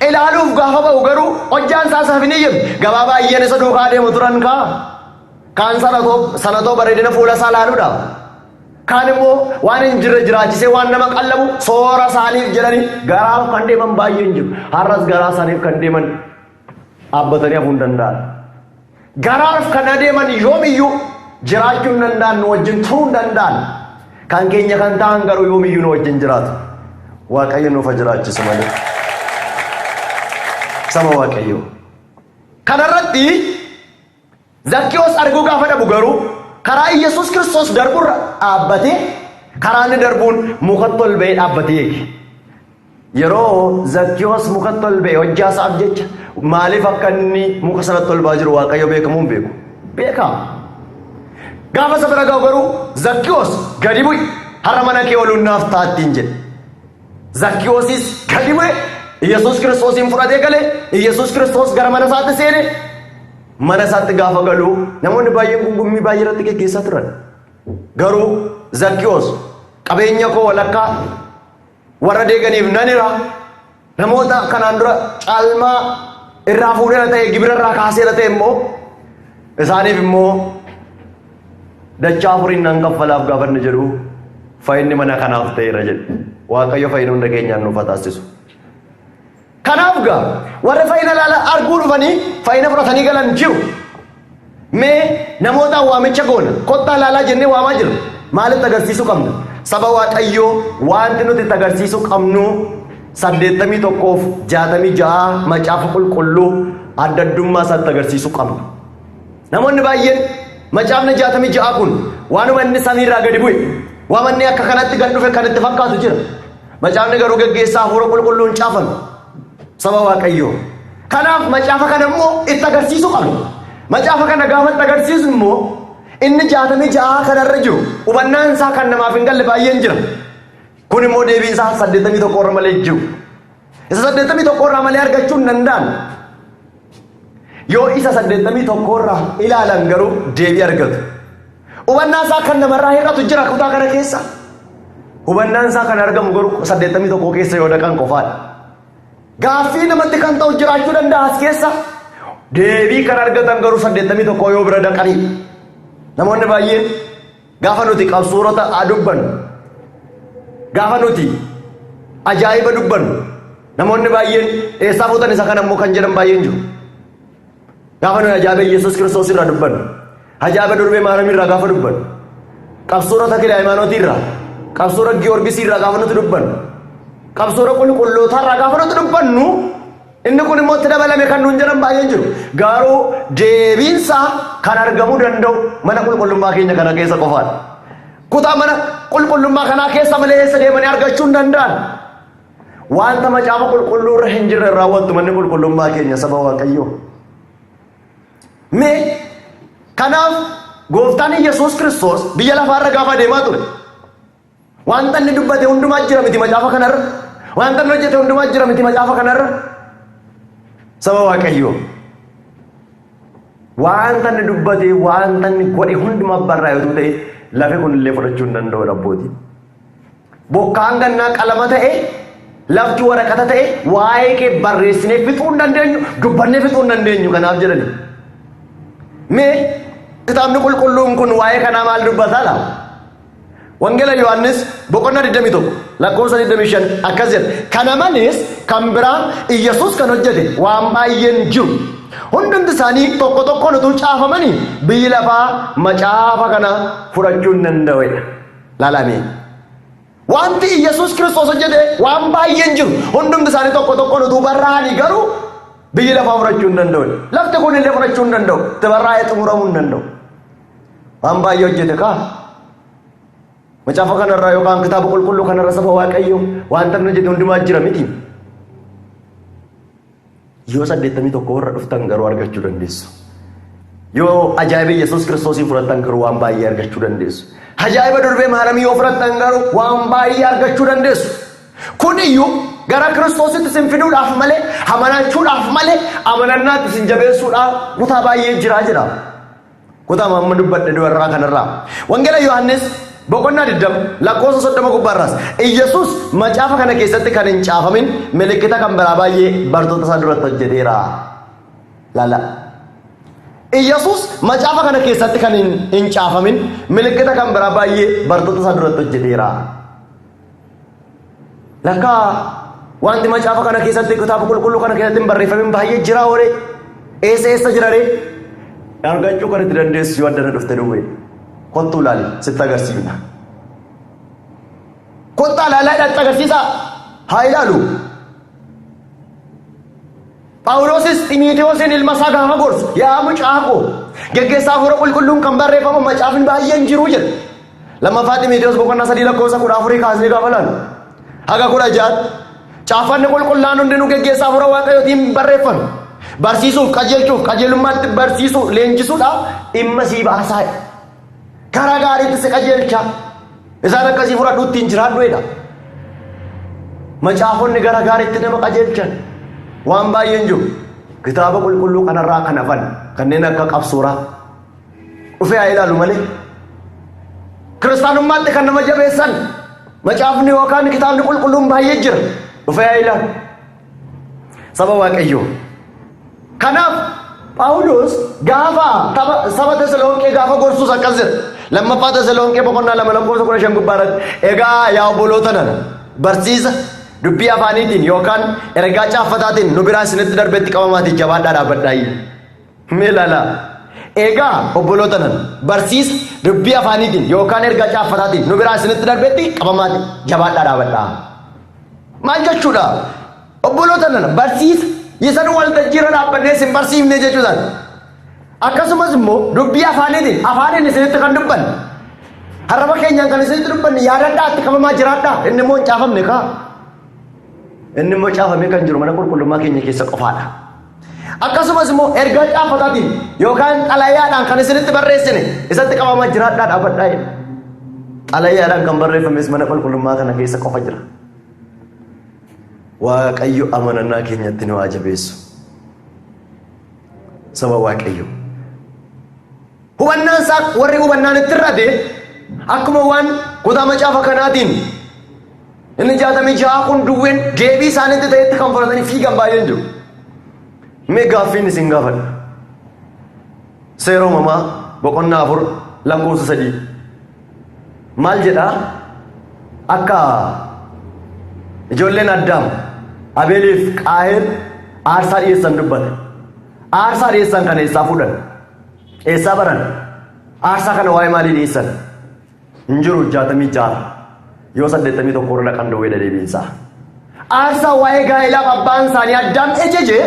[SPEAKER 2] Ilaaluuf gaafa ba'u garuu hojjaan isaa isaaf hin eeyyamne. Gabaa baay'een isa duukaa deemu turan kaa. Kaan sanatoo bareedina fuula isaa ilaaluudhaaf. Kaan immoo waan hin jirre jiraachisee waan nama qallabu soora isaaniif jedhanii garaaf kan deeman baay'een jiru. Har'as garaa isaaniif kan deeman dhaabbatanii hafuu hin danda'an. Garaaf kan adeeman yoomiyyuu jiraachuu hin danda'an, nu wajjin turuu hin danda'an. Kan keenya kan ta'an garuu yoomiyyuu nu wajjin jiraatu. Waaqayyo nuuf haa jiraachisu malee. Saba Waaqayyoo. Kanarratti Zakkiyoos arguu gaafa dhabu garuu karaa Iyyasuus Kiristoos darburra dhaabbatee, karaa inni darbuun mukatti ol ba'ee dhaabbatee eege. Yeroo Zakkiyoos mukatti ol ba'e, hojjaa isaaf jecha maaliif akka inni muka sanatti ol ba'aa jiru Waaqayyo beekamuu hin beeku? Beekaa. Gaafa isa bira ga'u garuu, "Zakkiyoos, gadi bu'i, har'a mana kee ooluun naaf taattiin," jedhe. Zakkiyoosis gadi bu'e, Iyyasuus Kiristoosiin fudhatee gale. Iyyasuus Kiristoos gara mana isaatti seene. Mana isaatti gaafa galu namoonni baay'een gungummii baay'ee irratti geggeessaa turan. Garuu Zakkiyoos, "Qabeenya koo walakkaa warra deeganiif nan hira. Namoota kanaan dura caalmaa irraa fuudheera ta'e, gibira irraa kaaseera ta'e immoo, isaaniif immoo dachaa afuriin nan kaffalaaf," gaafa inni jedhu, "Fayyinni mana kanaaf ta'eera," jedhe. Waaqayyo fayyina hunda keenyaan nuuf haa taasisu. Kanaaf gaa warra fayyina laala arguu dhufanii fayyina fudhatanii galan jiru. Mee namootaan waamicha goona kottaa laalaa jennee waamaa jirra. Maalitti agarsiisuu qabna? Saba Waaqayyoo wanti nuti itti agarsiisuu qabnu 81 fi 66 macaafa qulqulluu adda addummaa isaatti agarsiisuu qabna. Namoonni baay'een macaafni 66 kun waanuma inni samiirraa gadi bu'e waan inni akka kanatti gad dhufe kan itti fakkaatu jira. Macaafni garuu geggeessaa hafuura qulqulluun caafame. Saba Waaqayyoo. Kanaaf macaafa kana immoo itti agarsiisuu qabna. Macaafa kana gaafa itti agarsiisnu immoo inni 66 kanarra jiru hubannaan isaa kan namaaf hin galle baay'een jira. Kun immoo deebiin isaa 81 irra malee jiru. Isa 81 irraa malee argachuu hin danda'an. Yoo isa 81 irraa ilaalan garuu deebii argatu. Hubannaan isaa kan namarraa hir'atu jira kutaa kana keessa. Hubannaan isaa kan argamu garuu 81 keessa yoo dhaqan qofaadha. Gaaffii namatti kan ta'u jiraachuu danda'a as keessa. Deebii kan argatan garuu 81 yoo bira dhaqanii. Namoonni baay'een gaafa nuti qabsuurota dubbannu, gaafa nuti ajaa'iba dubbannu, namoonni baay'een eessaa fuutan isa kana immoo kan jedhan baay'een jiru. Gaafa nuyi ajaa'iba Yesuus Kiristoos irraa dubbannu, ajaa'iba durbee Maariyaam irraa gaafa dubbannu, qabsuura Takila Hayimaanootii irraa, qabsuura Giyoorgisii irraa gaafa nuti dubbannu, qabsuura qulqullootaa irraa gaafa nuti dubbannu, inni kun immoo itti dabalame kan nuun jedhan baay'een jiru. Garuu deebiinsaa kan argamuu danda'u mana qulqullummaa keenya kana keessa qofaadha. Kutaa mana qulqullummaa kanaa keessa malee eessa deemanii argachuu hin danda'an. Wanta macaafa qulqulluu irra hin jirre raawwattu manni qulqullummaa keenya saba Waaqayyoo. Mee kanaaf gooftaan Yesuus Kiristoos biyya lafaarra gaafa deemaa ture. Wanta inni dubbate hundumaa jira miti macaafa kanarra. Wanta inni hojjete hundumaa jira miti macaafa kanarra. Saba Waaqayyoo. Wanta inni dubbate, wanta inni godhe hundumaa barraa'e utuu ta'e lafi kun illee fudhachuu hin danda'u abbootii. Bokkaan gannaa qalama ta'e, lafti waraqata ta'e, waa'ee kee barreessinee fixuu hin dandeenyu, dubbannee fixuu hin dandeenyu kanaaf jedhani. Mee kitaabni qulqulluun kun waa'ee kanaa maal dubbata laa? Wangeela Yohaannis boqonnaa 21 lakkoofsa 25 akkas jedha. Kana malees kan biraa Iyyasuus kan hojjete waan baay'een jiru. Hundumti isaanii tokko tokkoon utuu caafamanii biyyi lafaa macaafa kana fudhachuu hin danda'udha. Laalame. Wanti Iyyasuus Kiristoos hojjete waan baay'een jiru. Hundumti isaanii tokko tokkoon utuu barraa'anii garuu biyyi lafaa fudhachuu hin danda'u. Lafti kun illee fudhachuu hin danda'u. Itti barraa'ee xumuramuu hin danda'u. Waan baay'ee hojjete kaa. Macaafa kanarraa yookaan kitaaba qulqulluu kanarra saba Waaqayyoo wanta inni hojjete hundumaa jira miti. Yoo 81 warra dhuftan garuu argachuu dandeessu. Yoo ajaa'iba Yesuus Kiristoosiin fudhattan garuu waan baay'ee argachuu dandeessu. Ajaa'iba durbee Maaramii yoo fudhattan garuu waan baay'ee argachuu dandeessu. Kun iyyuu gara Kiristoositti isin fiduudhaaf malee, amanachuudhaaf malee, amanannaatti isin jabeessuudhaaf kutaa baay'ee jira jedha. Kutaa amma dubbadhe du'arraa kanarraa. Wangeela Yohaannis boqonnaa 20 lakkoofsa 30 gubbaarraas Iyyasuus macaafa kana keessatti kan hin caafamin milikkita kan biraa baay'ee bartoota isaa duratti hojjeteera. Laala. Iyyasuus macaafa kana keessatti kan hin caafamin milikkita kan biraa baay'ee bartoota isaa duratti hojjeteera. Lakkaa wanti macaafa kana keessatti kitaaba qulqulluu kana keessatti hin barreeffamin baay'ee jira horee eessa eessa jira ree argachuu kan itti dandeessu yoo addana dhufte duwwee kottuu ilaali sitti agarsiifna. Kottaa ilaalaa hidhatti agarsiisaa haa ilaalu. Phaawulosis Ximiitewoosiin ilma isaa gaafa gorsu yaa mucaa koo geggeessaa hafuura qulqulluun kan barreeffamu macaafni baay'een jiru jedha. Lammaffaa Ximiitewoos boqonnaa 3 lakkoofsa 14 kaasnee gaafa ilaalu haga 16tti caaffanni qulqullaan hundinuu geggeessaa hafuura waaqayyootiin barreeffame. Barsiisuuf, qajeelchuuf, qajeelummaatti barsiisuu, leenjisuudhaaf dhimma sii baasaa. Karaa gaariitti si qajeelcha. Isaan akkasii fudhadhu ittiin jiraadhu jedha. Macaafonni gara gaariitti nama qajeelchan waan baay'een jiru. Kitaaba qulqulluu kanarraa kan hafan kanneen akka qabsuuraa dhufee haa ilaalu malee. Kiristaanummaatti kan nama jabeessan macaafni yookaan kitaabni qulqulluun baay'ee jira. Dhufee haa ilaalu. Saba Waaqayyoo. Kanaaf Phaawulos gaafa saba Tesalonqee gaafa gorsus akkas jedha. Lammaffaa Tesalonqee boqonnaa 2 lakkoofsa 15 gubbaa irratti egaa yaa obboloota nana barsiisa dubbii afaaniitiin yookaan ergaa caaffataatiin nu biraa isinitti darbetti qabamaatii jabaadhaa dhaabbadhaa. Mee ilaalaa. Egaa obboloota nan barsiisa dubbii afaaniitiin yookaan ergaa caaffataatiin nu biraa isinitti darbetti qabamaatii jabaadhaa dhaabadhaa. Maal jechuudha? Obboloota nana barsiisa isa nu waltajjiirra dhaabbannee isin barsiifne jechuudhaan. Akkasumas immoo dubbii afaaniitiin afaaniin isinitti kan dubbanne arraba keenyaan kan isinitti dubbanne yaadadhaa itti qabamaa jiraadhaa inni immoo hin caafamne kaa. Inni immoo caafamee kan jiru mana qulqullummaa keenya keessa qofaadha. Akkasumas immoo ergaa caafataatiin yookaan xalayaadhaan kan isinitti barreessine isatti qabamaa jiraadhaa dhaabadhaa jedha. Xalayaadhaan kan barreeffames mana qulqullummaa kana keessa qofa jira. Waaqayyo amanannaa keenyatti nu haa jabeessu. Saba Waaqayyo. Hubannaan isaa warri hubannaan itti irrate akkuma waan kutaa macaafa kanaatiin inni 66 kun duwween deebii isaanitti ta'etti kan fudhatanii fiigan baay'een jiru. Mee gaaffiin isin gaafadha. Seera uumamaa boqonnaa 4 lakkoofsa 3. Maal jedhaa? Akka ijoolleen Addaam Abeeliif Qaahel aarsaa dhiyeessan dubbata. Aarsaa dhiyeessan kana eessaa fuudhan? Eessaa baran? Aarsaa kana waa'ee maalii dhiyeessan? Hin jiru 66 yoo 81 irra dhaqan duwweedha deebiinsaa. Aarsaa waa'ee gaa'ilaaf abbaan isaanii Addaam ejeje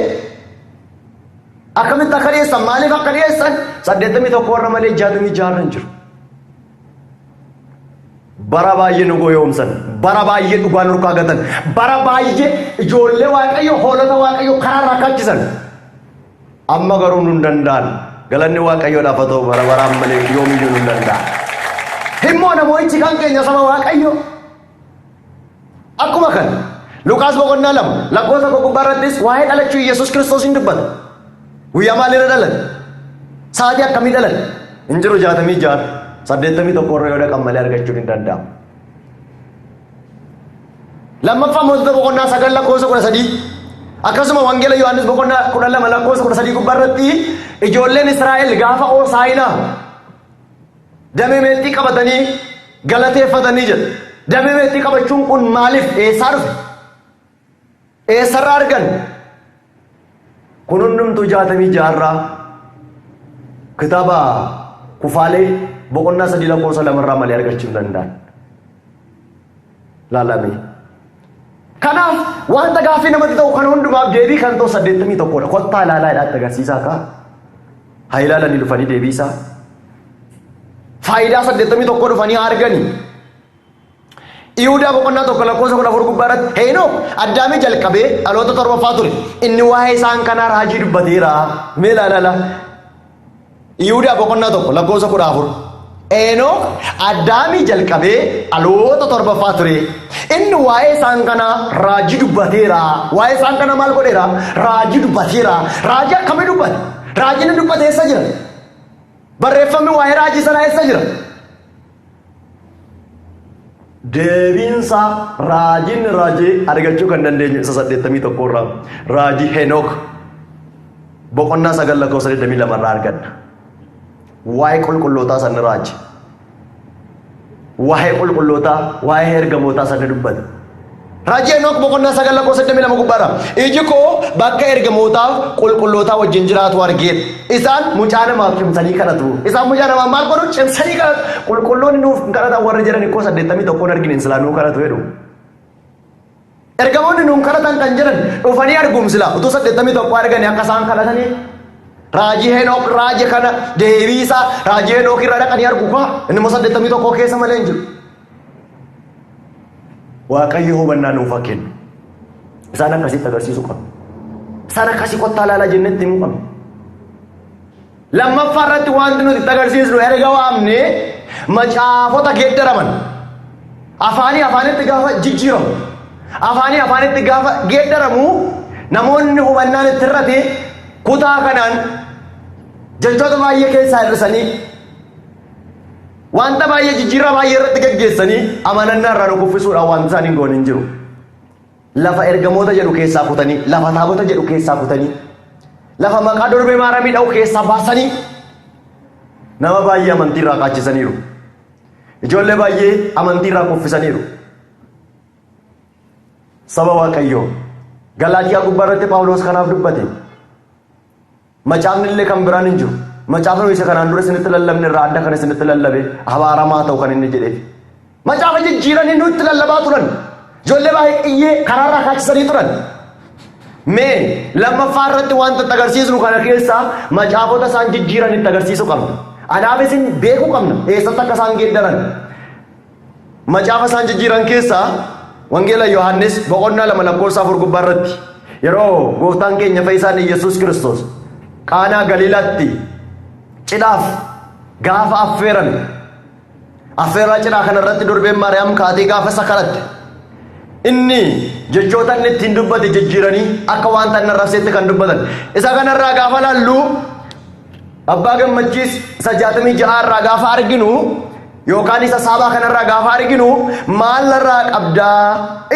[SPEAKER 2] akkamitti akka dhiyeessan maaliif akka dhiyeessan 81 irra malee 66 irra hin jiru. Bara baay'ee nu goyoomsan, bara baay'ee dhugaa nurkaa gatan, bara baay'ee ijoollee Waaqayyo hoolota Waaqayyo karaa irraa kaachisan. Amma garuu nun danda'an. Galanni Waaqayyoodhaaf haa ta'u bara baraan malee yoomiyyuu nun danda'an. Himmoo namoichi kan keenya saba Waaqayyo. Akkuma kana Luqaas boqonnaa 2 lakkoofsa 1 gubbaa irrattis waa'ee dhalachuu Yesuus Kiristoos hin dubbata. Guyyaa maalirra dhalate? Sa'aatii akkamii dhalate? Hin jiru 66 81 irra yoo dhaqan malee argachuun hin danda'amu. Lammaffaa mootota boqonnaa 9 lakkoofsa 13 akkasuma wangeela Yohaannis boqonnaa 12 lakkoofsa 13 gubbaa irratti ijoolleen Israa'el gaafa Hoosaayinaa damee meexxii qabatanii galateeffatanii jedha. Damee meexxii qabachuun kun maaliif eessaa dhufe? Eessarraa argan? Kun hundumtuu 66rraa kitaaba kufaalee boqonnaa 3 lakkoofsa 2rraa malee argachuu hin danda'an. Laalame. Kanaaf wanta gaaffii namatti ta'u kan hundumaaf deebii kan ta'u 81dha. Kottaa ilaalaa jedhaatti agarsiisaa kaa. Haa ilaalanii dhufanii deebii isaa. Faayidaa 81 dhufanii haa arganii. Yihudaa boqonnaa 1 lakkoofsa 14 gubbaa irratti Heenok Addaamii jalqabee dhaloota torbaffaa ture. Inni waa'ee isaan kanaa raajii dubbateera. Mee ilaalala. Yihudaa boqonnaa 1 lakkoofsa 14. Heenok Addaamii jalqabee dhaloota torbaffaa ture. Inni waa'ee isaan kanaa raajii dubbateera. Waa'ee isaan kanaa maal godheera? Raajii dubbateera. Raajii akkamii dubbate? Raajiin inni dubbate eessa jira? Barreeffamni waa'ee raajii sanaa eessa jira? Deebiinsaa raajiin raajii argachuu kan dandeenyu isa 81 irraa raajii Henook boqonnaa 9 lakkoofsa 22 irraa arganna. Waa'ee qulqullootaa sanni raaji. Waa'ee qulqullootaa, waa'ee ergamootaa sanni dubbate. Raajii Henook boqonnaa 9 lakkoofsa 22 gubbaarra. Iji koo bakka ergamootaaf qulqullootaa wajjin jiraatu argeera. Isaan mucaa namaaf cimsanii kadhatu. Isaan mucaa namaaf maal godhu? Cimsanii kadhatu. Qulqulloonni nuuf hin kadhatan warri jedhan ikkoo 81 argine silaa nuu kadhatu jedhu. Ergamoonni nuun kadhatan kan jedhan dhufanii arguum silaa utuu 81 arganii akka isaan kadhatanii raajii Henook raaje kana deebii isaa raajii Henook irra dhaqanii argu kaa inni immoo 81 keessa malee hin jiru. Waaqayyo hubannaa nuuf haa kennu. Isaan akkasitti agarsiisuu qabna. Isaan akkasii kottaa ilaalaa jennetti himuu qabna. Lammaffaa irratti wanti nuti itti agarsiisnu erga waamne macaafota geeddaraman afaanii afaanitti gaafa jijjiiramu afaanii afaanitti gaafa geeddaramu namoonni hubannaan itti hir'ate kutaa kanaan jechoota baay'ee keessaa hir'isanii wanta baay'ee jijjiirraa baay'ee irratti gaggeessanii amanannaa irraa nu kuffisuudhaan wanti isaan hin goone hin jiru. Lafa ergamoota jedhu keessaa kutanii, lafa taabota jedhu keessaa kutanii, lafa maqaa durbee maaramii dha'u keessaa baasanii nama baay'ee amantii irraa kaachisaniiru. Ijoollee baay'ee amantii irraa kuffisaniiru. Saba Waaqayyoo Galaatiyaa gubbaa irratti Phaawulos kanaaf dubbate. Macaafni illee kan biraan hin jiru. Macaafni isa kanaan dura isinitti lallabne irraa adda kan isinitti lallabe abaaramaa ta'u kan inni jedheef. Macaafa jijjiiranii nutti lallabaa turan. Ijoollee baay'ee iyyee karaarraa kaachisanii turan. Mee lammaffaa irratti wanta itti agarsiisnu kana keessaa macaafota isaan jijjiiran itti agarsiisuu qabna. Anaaf isin beekuu qabna eessatti akka isaan geeddaran. Macaafa isaan jijjiiran keessaa Wangeela Yohaannis boqonnaa 2 lakkoofsa 4 gubbaa irratti yeroo gooftaan keenya fayyisaan Iyyasuus Kiristoos Qaanaa Galiilaatti cidhaaf gaafa affeerame affeerraa cidhaa kana irratti durbeen Maariyaam kaatee gaafa isa kadhatte inni jechoota inni ittiin dubbate jijjiiranii akka wanta inni arrabseetti kan dubbatan isa kanarraa gaafa laallu Abbaa Gammachiis isa 66 irraa gaafa arginu yookaan isa saabaa kanarraa gaafa arginu maal narraa qabdaa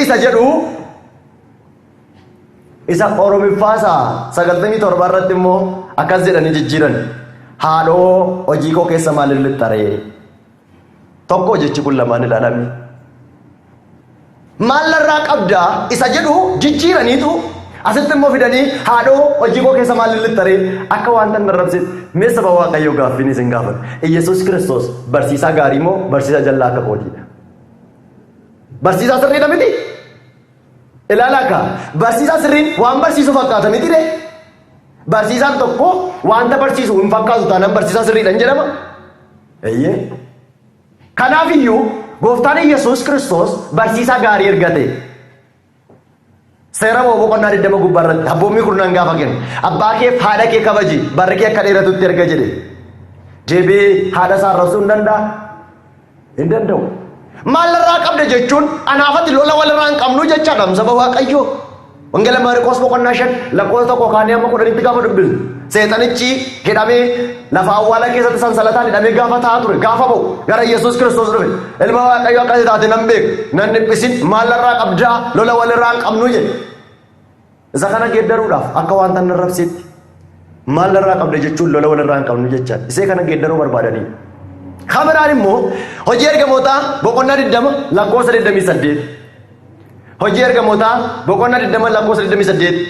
[SPEAKER 2] isa jedhu isa Oromiffaasaa 97 irratti immoo akkas jedhanii jijjiiran. Haadhoo hojii koo keessa maaliin lixxaree? Tokko jechi kun lamaan ilaalame. Maal narraa qabdaa isa jedhu jijjiiraniitu asitti immoo fidanii haadhoo hojii koo keessa maal lixxaree akka wanta hin arrabsin mee saba Waaqayyoo gaaffiin isin gaafadha. Iyyasuus Kiristoos barsiisaa gaarii moo barsiisaa jallaa akka kootiidha? Barsiisaa sirriidha miti? Ilaalaa kaa barsiisaa sirriin waan barsiisu fakkaata miti ree? Barsiisaan tokko wanta barsiisu hin fakkaatu taanaan barsiisaa sirriidha hin jedhama. Eeyyee. Kanaaf iyyuu gooftaan Iyyasuus Kiristoos barsiisaa gaarii erga ta'e seera boqonnaa 20 gubbaa irratti abboommii kurnaan gaafa kennu abbaa keef haadha kee kabaji barri kee akka dheeratutti erga jedhe deebi'ee haadha isaa arrabsuu hin danda'a? Hin danda'u. Maal irraa qabda jechuun anaafati lola walirraa hin qabnu jechaadha saba Waaqayyoo. Wangeela Maarqoos boqonnaa 5 lakkoofsa 1 kaanee amma 10tti gaafa dubbisnu. Seexanichi hidhamee lafa awwaala keessatti sansalataan hidhamee gaafa taa'aa ture gaafa ba'u gara Yesuus Kiristoos dhufe. Ilma Waaqayyoo akkasii taate nan beeku nan dhiphisin maal irraa qabdaa lola walirraa hin qabnu jedhe. Isa kana geeddaruudhaaf akka wanta hin arrabseetti maal irraa qabda jechuun lola walirraa hin qabnu jechaadha. Isee kana geeddaruu barbaadanii. Kan biraan immoo hojii ergamootaa boqonnaa 20 lakkoofsa 28. Hojii ergamootaa boqonnaa 20 lakkoofsa 28.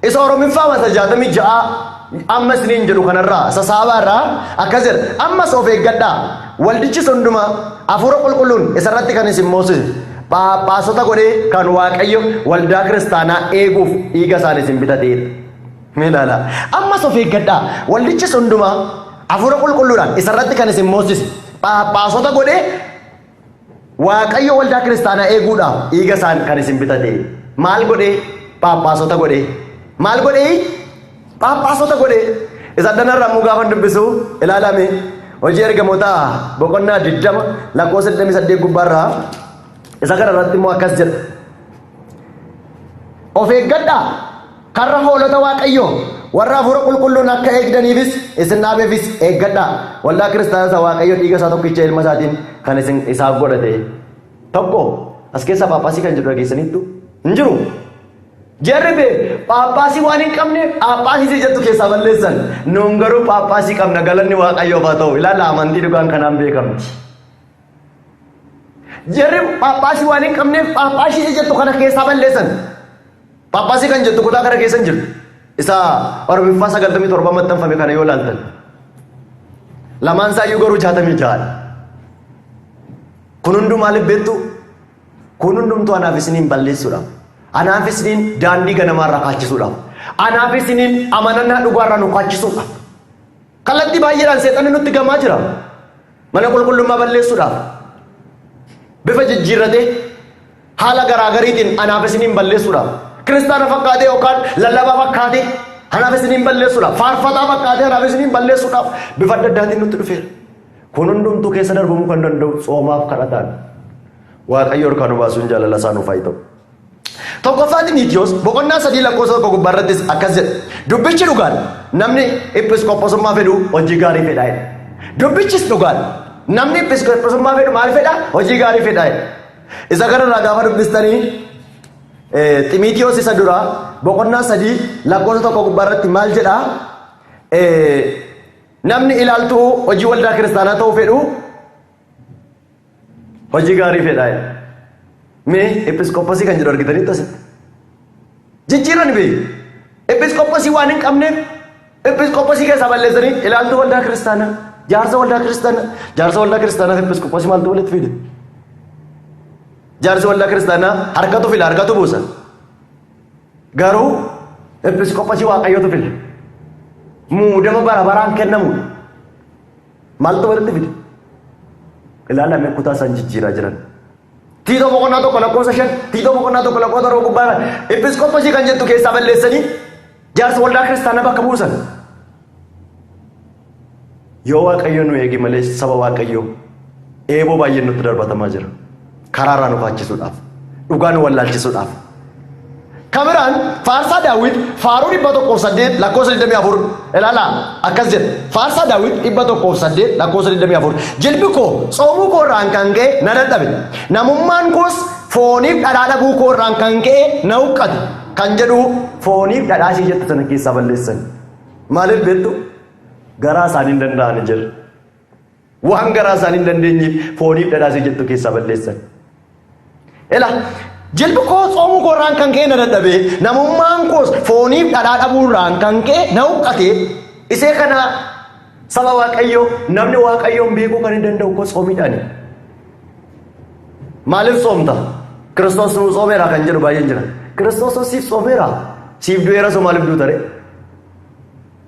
[SPEAKER 2] Isa Oromiffaa mata 66 amma isiniin jedhu kanarraa isa saabaa irraa akkas jedha. Ammas of eeggadhaa. Waldichis hundumaa hafuura qulqulluun isarratti kan isin moosise Phaaphaasota godhee kan Waaqayyo waldaa kiristaanaa eeguuf dhiiga isaan isin bitateedha. Mee ilaalaa. Ammas of eeggadhaa. Waldichis hundumaa hafuura qulqulluudhaan isarratti kan isin moosise Phaaphaasota godhee Waaqayyo waldaa kiristaanaa eeguudhaaf dhiiga isaan kan isin bitate. Maal godhee? Phaaphaasota godhee. Maal godhee? Phaaphaasota godhee. Isa addanarraa immoo gaafa dubbisu ilaalame hojii ergamootaa boqonnaa 20 lakkoofsa 28 gubbaarraa isa kana irratti immoo akkas jedha. Of eeggadhaa karra hoolota Waaqayyoo warra hafuura qulqulluun akka eegdaniifis isin dhaabeefis eeggadhaa. Waldaa kiristaanaa isa Waaqayyo dhiiga isaa tokkicha ilma isaatiin kan isin isaaf godhate. Tokko as keessaa Phaaphaasii kan jedhu dhageessaniittu hin jiru. Jarri bee Phaaphaasii waan hin qabneef Phaaphaasii isa jettu keessaa balleessan. Nuun garuu Phaaphaasii qabna galanni Waaqayyoof haa ta'u. Ilaala amantii dhugaan kanaan beekamti. Jarri Phaaphaasii waan hin qabneef Phaaphaasii isa jettu kana keessaa balleessan. Phaaphaasii kan jettu kutaa kana keessa hin jirtu. Isa Oromiffaa 97 maxxanfame kana yoo ilaaltan. Lamaan isaayyuu garuu 66dha. Kun hunduu maaliif beektu? Kun hundumtuu anaaf isiniin balleessuudhaaf. Anaaf isiniin daandii ganamaarraa kaachisuudhaaf. Anaaf isiniin amanannaa dhugaarraa nu kaachisuudhaaf. Kallattii baay'eedhaan seexanni nutti gamaa jira. Mana qulqullummaa balleessuudhaaf. Bifa jijjiirratee haala garaagariitiin anaaf isiniin balleessuudhaaf. Kiristaana fakkaatee yookaan lallabaa fakkaatee anaaf isiniin balleessuudhaaf. Faarfataa fakkaatee anaaf isiniin balleessuudhaaf bifa adda addaatiin nutti dhufeera. Kun hundumtuu keessa darbamuu kan danda'u tsoomaaf kadhataan. Waaqayyo harkaa nu baasuun jaalala isaa nuuf haa ta'u. Tokkoffaa Ximiitiyoos boqonnaa 3 lakkoofsa 1 gubbaa irrattis akkas jedha. Dubbichi dhugaadha. Namni episkoposummaa fedhu hojii gaarii fedha jedha. Dubbichis dhugaadha. Namni episkoposummaa fedhu maal fedha? Hojii gaarii fedha jedha. Isa kanarraa gaafa dubbistanii Ximiitiyoos isa duraa boqonnaa 3 lakkoofsa 1 gubbaa irratti maal jedha? Namni ilaaltuu hojii waldaa kiristaanaa ta'uu fedhu hojii gaarii fedha jedha. Mee episkooposii kan jedhu argitanitti asitti. Jijjiiran bee episkooposii waan hin qabneef episkooposii keessaa balleessanii ilaaltuu waldaa kiristaanaa, jaarsa waldaa kiristaanaa, jaarsa waldaa kiristaanaa fi episkooposii maaltu walitti fide? Jaarsi waldaa kiristaanaa harkatu fila, harkatu buusa. Garuu episkooposii Waaqayyootu fila. Muudama bara baraan kennamudha. Maaltu walitti fide? Ilaalame kutaa isaan jijjiiraa jiran. Tiitoo boqonnaa 1 lakkoofsa 5, Tiitoo boqonnaa 1 lakkoofsa 7 gubbaa episkooposii kan jettu keessaa balleessanii jaarsa waldaa kiristaanaa bakka buusan. Yoo Waaqayyo nu eegi malee saba Waaqayyoo eeboo baay'een nutti darbatamaa jira. Karaarraa nu kaachisuudhaaf, dhugaa nu wallaalchisuudhaaf. Kamiraan Faarsaa Daawit faaruu 108 lakkoofsa 24 ilaalaa akkas jedha. Faarsaa Daawit 108 lakkoofsa 24. Jilbi koo tsoomuu koo irraan kan ka'e na dadhabe. Namummaan koos fooniif dhadhaa dhabuu koo irraan kan ka'e na huqqate. Kan jedhu fooniif dhadhaa ishee jettu sana keessaa balleessan. Maaliif beektu? Garaa isaanii hin danda'ani jira. Waan garaa isaanii hin dandeenyeef fooniif dhadhaa ishee jettu keessaa balleessan. Ila jilbi koo tsoomuu koo irraan kan ka'e na dadhabe, namummaan koos fooniif dhadhaa dhabuu irraan kan ka'e na huqqate. Isee kana saba Waaqayyoo, namni Waaqayyoon beekuu kan hin danda'u koo tsoomiidhaani. Maaliif tsoomta? Kiristoos nuu tsoomeera kan jedhu baay'een jira. Kiristoos siif tsoomeera. Siif du'eera soo maaliif duuta ree?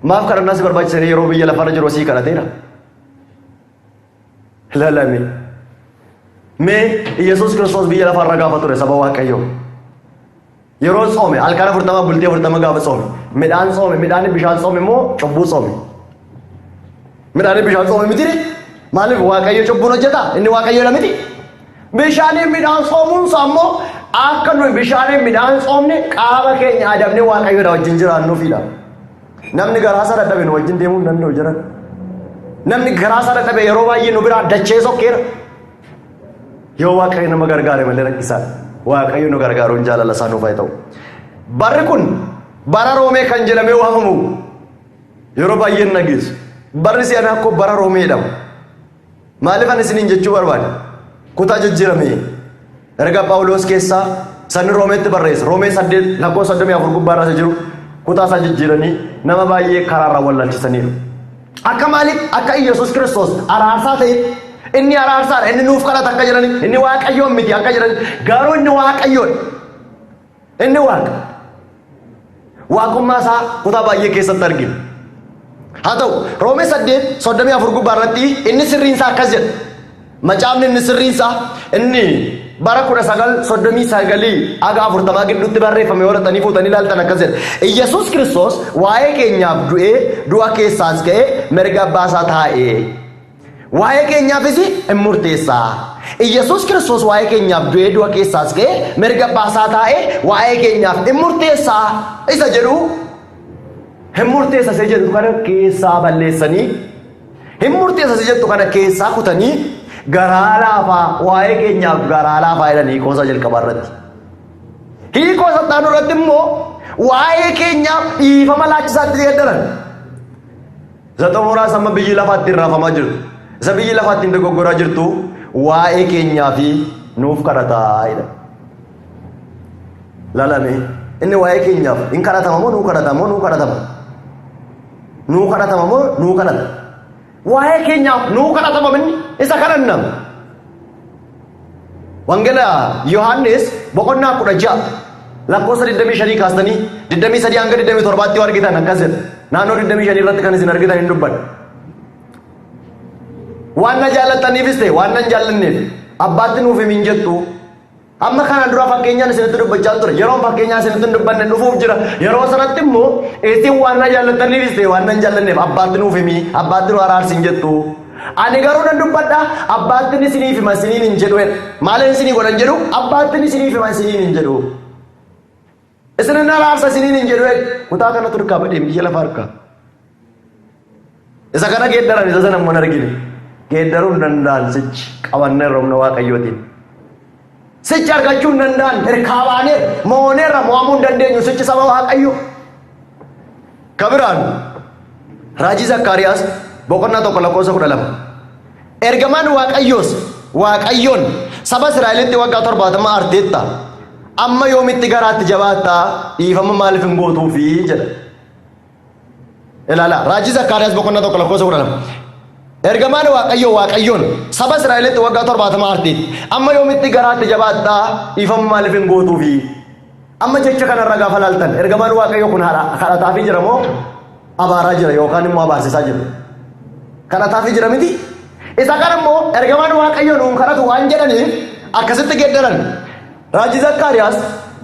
[SPEAKER 2] Maaf kadhannaa si barbaachisanii yeroo biyya lafarra jiru sii kadhateera? Lalame. Mee Iyyasuus Kiristoos biyya lafarra gaafa ture saba Waaqayyoo. Yeroo tsoome halkan 40 bultii 40 gaafa tsoome midhaan tsoome, midhaan bishaan tsoome immoo cubbuu tsoome. Midhaan bishaan tsoome miti maaliif Waaqayyo cubbuun hojjeta? Inni Waaqayyoodha miti. Bishaaniin midhaan tsoomuun isaa immoo akka nuyi bishaaniin midhaan tsoomne qaama keenya adabnee Waaqayyoodha wajjin jiraannuufidha. Namni garaa isaa dadhabe nu wajjin deemuu hin danda'u jiran. Namni garaa isaa dadhabe yeroo baay'ee nu biraa dachee sokkeera. Yoo Waaqayyo nama gargaare malee rakkisaadha. Waaqayyo nu gargaaruun jaalala isaa nuuf haa ta'u. Barri kun bara Roomee kan jedhamee waamamu yeroo baay'ee hin dhageessu. Barri si'anaa akkoo bara Roomee jedhama. Maaliif ani isiniin jechuu barbaade? Kutaa jijjiirame erga Phaawulos keessaa sanni Roomeetti barreesse. Roomee 8 lakkoofsa 34 gubbaa irra isa jiru kutaa isaa jijjiiranii nama baay'ee karaarraa wallaalchisaniiru. Akka maaliif akka Iyyasuus Kiristoos araarsaa ta'e, inni araarsaadha, inni nuuf kadhata akka jedhani, inni Waaqayyoon miti akka jedhani, garuu inni Waaqayyoodha. Inni Waaqa. Waaqummaa isaa kutaa baay'ee keessatti argina. Haa ta'u, Roomee 8 34 gubbaa irratti inni sirriin isaa akkas jedha. Macaafni inni sirriin isaa inni bara 1939 haga 40 gidduutti barreeffame horatanii fuutanii ilaaltan akkas jedha. Iyyasuus Kiristoos waa'ee keenyaaf du'ee du'a keessaas ka'ee mirga abbaa isaa taa'ee. Waa'ee keenyaafis in murteessa. Iyyasuus Kiristoos waa'ee keenyaaf du'ee du'a keessaas ka'ee mirga abbaa isaa taa'ee waa'ee keenyaaf in murteessa isa jedhu, hin murteessa isa jedhu kana keessaa balleessanii, hin murteessa isa jettu kana keessaa kutanii garaa laafaa, waa'ee keenyaaf garaa laafaa jedhanii hiikoo jalqabaa irratti. Hiikoo sattaanuu irratti immoo waa'ee keenyaaf dhiifama laachisaatti geeddaran. Isa xumuraas amma biyyi lafaa ittiin raafamaa jirtu. Isa biyyi lafaa ittiin dogoggoraa jirtu waa'ee keenyaa fi nuuf kadhataa jedha. Lalame inni waa'ee keenyaaf hin kadhatama moo nuu kadhatama moo nuu kadhatama? Nuu kadhatama moo nuu kadhata? Waa'ee keenyaaf nuu kadhatama inni isa kadhanna. Wangeela Yohaannis boqonnaa 16 lakkoofsa 25 kaastanii 23 hanga 27tti yoo argitan akkas jedha. Naannoo 25 irratti kan isin argitan hin dubbadha. Waan na jaallattaniifis ta'e waan na hin jaallanneef abbaatti nuuf himin jettu. Amma kanaan dura fakkeenyaan isinitti dubbachaa ture. Yeroon fakkeenyaan isinitti hin dubbanne dhufuuf jira. Yeroo sanatti immoo isin waan na jaallattaniifis ta'e waan na hin jaallanneef abbaatti nuuf himi, abbaatti nu araarsi hin jettu. Ani garuu nan dubbadha, abbaattin isiniif hima isiniin hin jedhu jedha. Maaliin isinii godhan jedhu? Abbaattin isiniif hima isiniin hin jedhu. Isinin araarsa isiniin hin jedhu jedha. Kutaa kanatu harkaa badhee biyya lafa harkaa. Isa kana geeddaran, isa sana immoo hin argine. Geeddaruu hin danda'an sichi qabanneerra humna Waaqayyootiin. Sichi argachuu hin danda'an, hirkaa baaneerra, mooneerra, mo'amuu hin dandeenyu sichi saba Waaqayyoo. Kabiraan raajii Zakkaariyaas boqonnaa 1 lakkoofsa 12. Ergamaan Waaqayyoos Waaqayyoon Saba Israa'elitti waggaa 70 aarteetta. Amma yoomitti garaatti jabaattaa? Dhiifama maaliif hin gootuufi jedha. Ilaalaa raajii Zakkaariyaas boqonnaa 1 lakkoofsa 12. Ergamaan Waaqayyoo Waaqayyoon saba Israa'elitti waggaa 70 aarteetti. Amma yoomitti garaatti jabaattaa? Dhiifama maaliif hin gootuufi? Amma jecha kanarra gaafa laaltan ergamaan Waaqayyoo kun kadhataafii jira moo abaaraa jira yookaan immoo abaarsisaa jira? Kadhataafii jira miti? Isa kana immoo ergamaan Waaqayyoo nuun kadhatu waan jedhaniif akkasitti geeddaran. Raajii Zakkaariyaas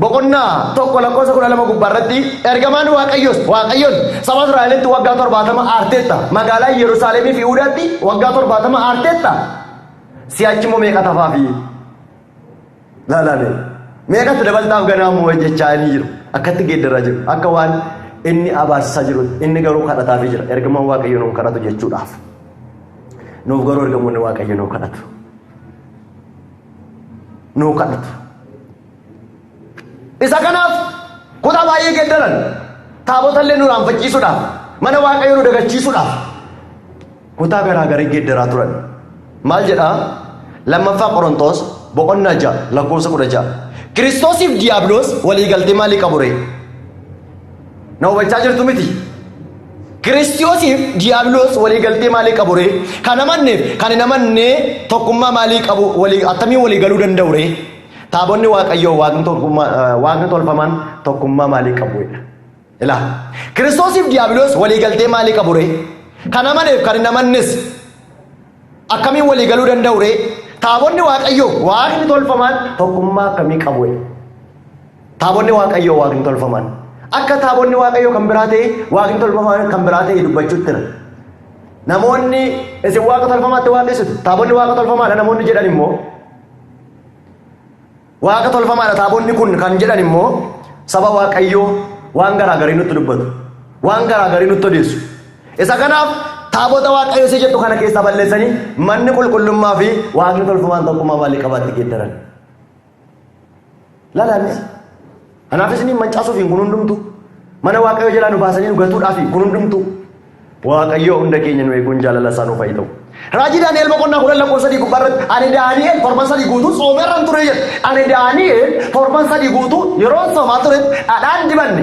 [SPEAKER 2] boqonnaa 1 lakkoofsa 12 gubbaa irratti ergamaan Waaqayyoos Waaqayyoon saba Israa'elitti waggaa 70 aarteetta magaalaa Yerusaalemii fi Yihudaatti waggaa 70 aarteetta si'achi immoo meeqa tafaafi? Laalame. Meeqatti dabaltaaf ganaa immoo jechaa inni jiru. Akkatti geeddaraa jiru. Akka waan inni abaarsisaa jiru. Inni garuu kadhataafii jira. Ergamaan Waaqayyo nuun kadhatu jechuudhaaf. Nuuf garuu ergamoonni Waaqayyo nuu kadhatu. Nuu kadhatu. Isa kanaaf kutaa baay'ee geeddaran. Taabota illee nu raanfachiisuudhaaf. Mana Waaqayyo nu dagachiisuudhaaf. Kutaa garaa garii geeddaraa turan. Maal jedhaa? Lammaffaa Qorontoos boqonnaa 6 lakkoofsa 16. Kiristoosiif Diiyaabiloos walii galtee maalii qabu ree? Na hubachaa jirtu miti? Kiristoosiif Diiyaabiloos walii galtee maalii qabu ree? Kan amanneef kan hin amanne tokkummaa maalii qabu walii attamiin walii galuu danda'u ree? Taabonni Waaqayyoo waaqni tokkummaa waaqni tolfamaan tokkummaa maalii qabu jedha. Ilaa. Kiristoosiif Diiyaabiloos walii galtee maalii qabu ree? Kan amaneef kan hin amannes akkamiin walii galuu danda'u ree? Taabonni Waaqayyoo waaqni tolfamaan tokkummaa akkamii qabu? Taabonni Waaqayyoo waaqni tolfamaan. Akka taabonni Waaqayyoo kan biraa ta'e waaqni tolfamaan kan biraa ta'e dubbachuutti jira. Namoonni isin waaqa tolfamaatti waaqessitu. Taabonni waaqa tolfamaadha namoonni jedhan immoo Waaqa tolfamaadha taabonni kun kan jedhan immoo saba Waaqayyoo waan garaa garii nutti dubbatu. Waan garaa garii nutti odeessu. Isa kanaaf taabota Waaqayyoo isa jettu kana keessaa balleessanii manni qulqullummaa fi waaqni tolfamaan tokkummaa maalii qabaatti geeddaran. Laalaanis. Kanaaf isiniin mancaasuuf kun hundumtu. Mana Waaqayyoo jalaa nu baasanii nu gatuudhaaf kun hundumtu. Waaqayyoo hunda keenya nu eeguun jaalala isaa nuuf haa ta'u. Raajii Daani'el boqonnaa 10 lakkoofsa 3 gubbaa irratti ani Daani'el torban sadii guutuu soomerran ture jedhe. Ani Daani'el torban sadii guutuu yeroo soomaa ture dhadhaan dibanne.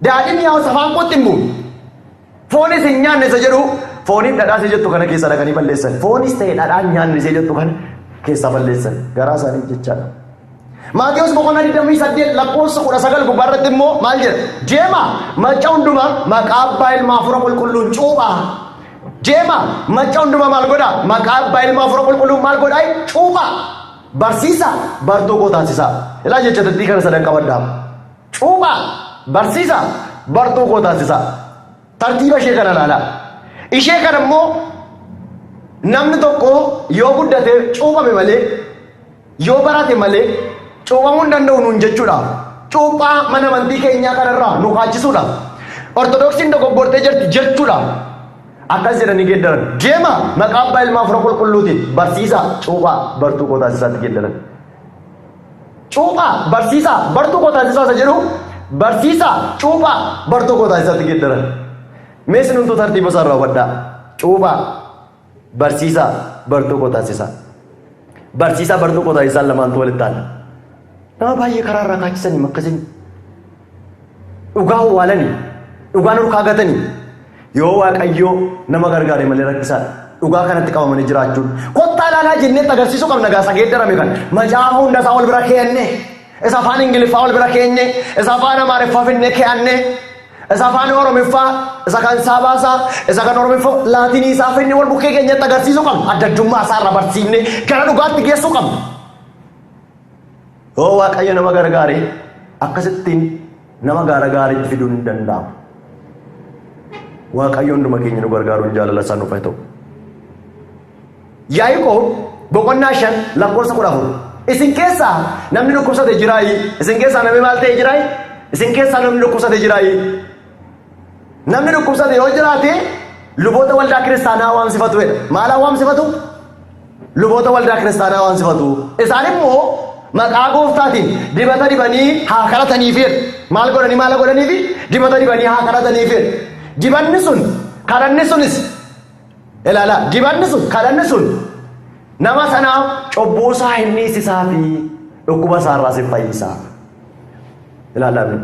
[SPEAKER 2] Daadhiin mi'aawu afaan kootti hin buune. Foonis hin nyaanne isa jedhu fooniif dhadhaa isa jettu kana keessaa dhaqanii balleessan. Foonis ta'e dhadhaan nyaanne isa jettu kana keessaa balleessan. Garaa isaanii jechaadha. Maatewos boqonnaa 28 lakkoofsa 19 gubbaa irratti immoo maal jedha? Deemaa macca hundumaa maqaa abbaa ilma hafuura qulqulluun cuuphaa. Deemaa macca hundumaa maal godhaa? Maqaa abbaa ilma hafuura qulqulluun maal godhaa? Cuuphaa. Barsiisaa bartuu koo taasisaa. Ilaa jecha tattii kana sadan qabadhaa. Cuuphaa, barsiisaa, bartuu koo taasisaa. Tartiiba ishee kana ilaalaa. Ishee kana immoo namni tokko yoo guddate cuuphame malee yoo barate malee cuuphamuu hin danda'u nuun jechuudhaaf cuuphaa mana amantii keenyaa kanarraa nu kaachisuudhaaf Ortodoksiin dogoggortee jirti jechuudhaaf akkas jedhanii geeddaran. Deema maqaa abbaa ilmaa hafuura qulqulluutiin barsiisaa cuuphaa bartuu koo taasisaatti geeddaran. Cuuphaa, barsiisaa, bartuu koo taasisaa isa jedhu barsiisaa, cuuphaa, bartuu koo taasisaatti geeddaran. Mee isin tartiiba isaa irraa hubadhaa. Cuuphaa, barsiisaa, bartuu koo taasisaa. Barsiisaa, bartuu koo taasisaan lamaantu walitti aana. Nama baay'ee karaa irraa kaachisanii akkasiin dhugaa awwaalanii, dhugaan urkaa gatanii yoo Waaqayyoo nama gargaare malee rakkisaadha. Dhugaa kanatti qabamanii jiraachuun. Kottaa ilaalaa jenneetti agarsiisuu qabna gaasa geeddarame kan. Macaafa hunda isaa wal bira keenne. Isa afaan Ingiliffaa wal bira keenye. Isa afaan Amaariffaa finnee ke'anne. Isa afaan Oromiffaa, isa kan Saabaasaa, isa kan Oromiffaa, Laatinii isaa finnee wal bukkee keenyatti agarsiisuu qabna. Adda addummaa isaa irra barsiifnee gara dhugaatti geessuu qabna. Yoo Waaqayyo nama gargaare akkasittiin nama gaara gaariitti fiduun hin danda'amu. Waaqayyo hunduma keenya nu gargaaruun jaalala isaa nuuf haa ta'u. Yaaqoob boqonnaa 5 lakkoofsa 14. Isin keessaa namni dhukkubsate jiraayi? Isin keessaa namni maal ta'e jiraayi? Isin keessaa namni dhukkubsate jiraayi? Namni dhukkubsate yoo jiraate luboota waldaa kiristaanaa waamsifatu jedha. Maal waamsifatu? Luboota waldaa kiristaanaa waamsifatu. Isaan immoo maqaa gooftaatiin dibata dibanii haa kadhataniif jedha. Maal godhanii maal godhaniifi? Dibata dibanii haa kadhataniif jedha. Dibanni sun kadhanni sunis ilaalaa dibanni sun kadhanni sun Nama sanaaf cubbuu isaa hin dhiisisaa fi dhukkuba isaa irraas hin fayyisaa. Ilaalaa mee.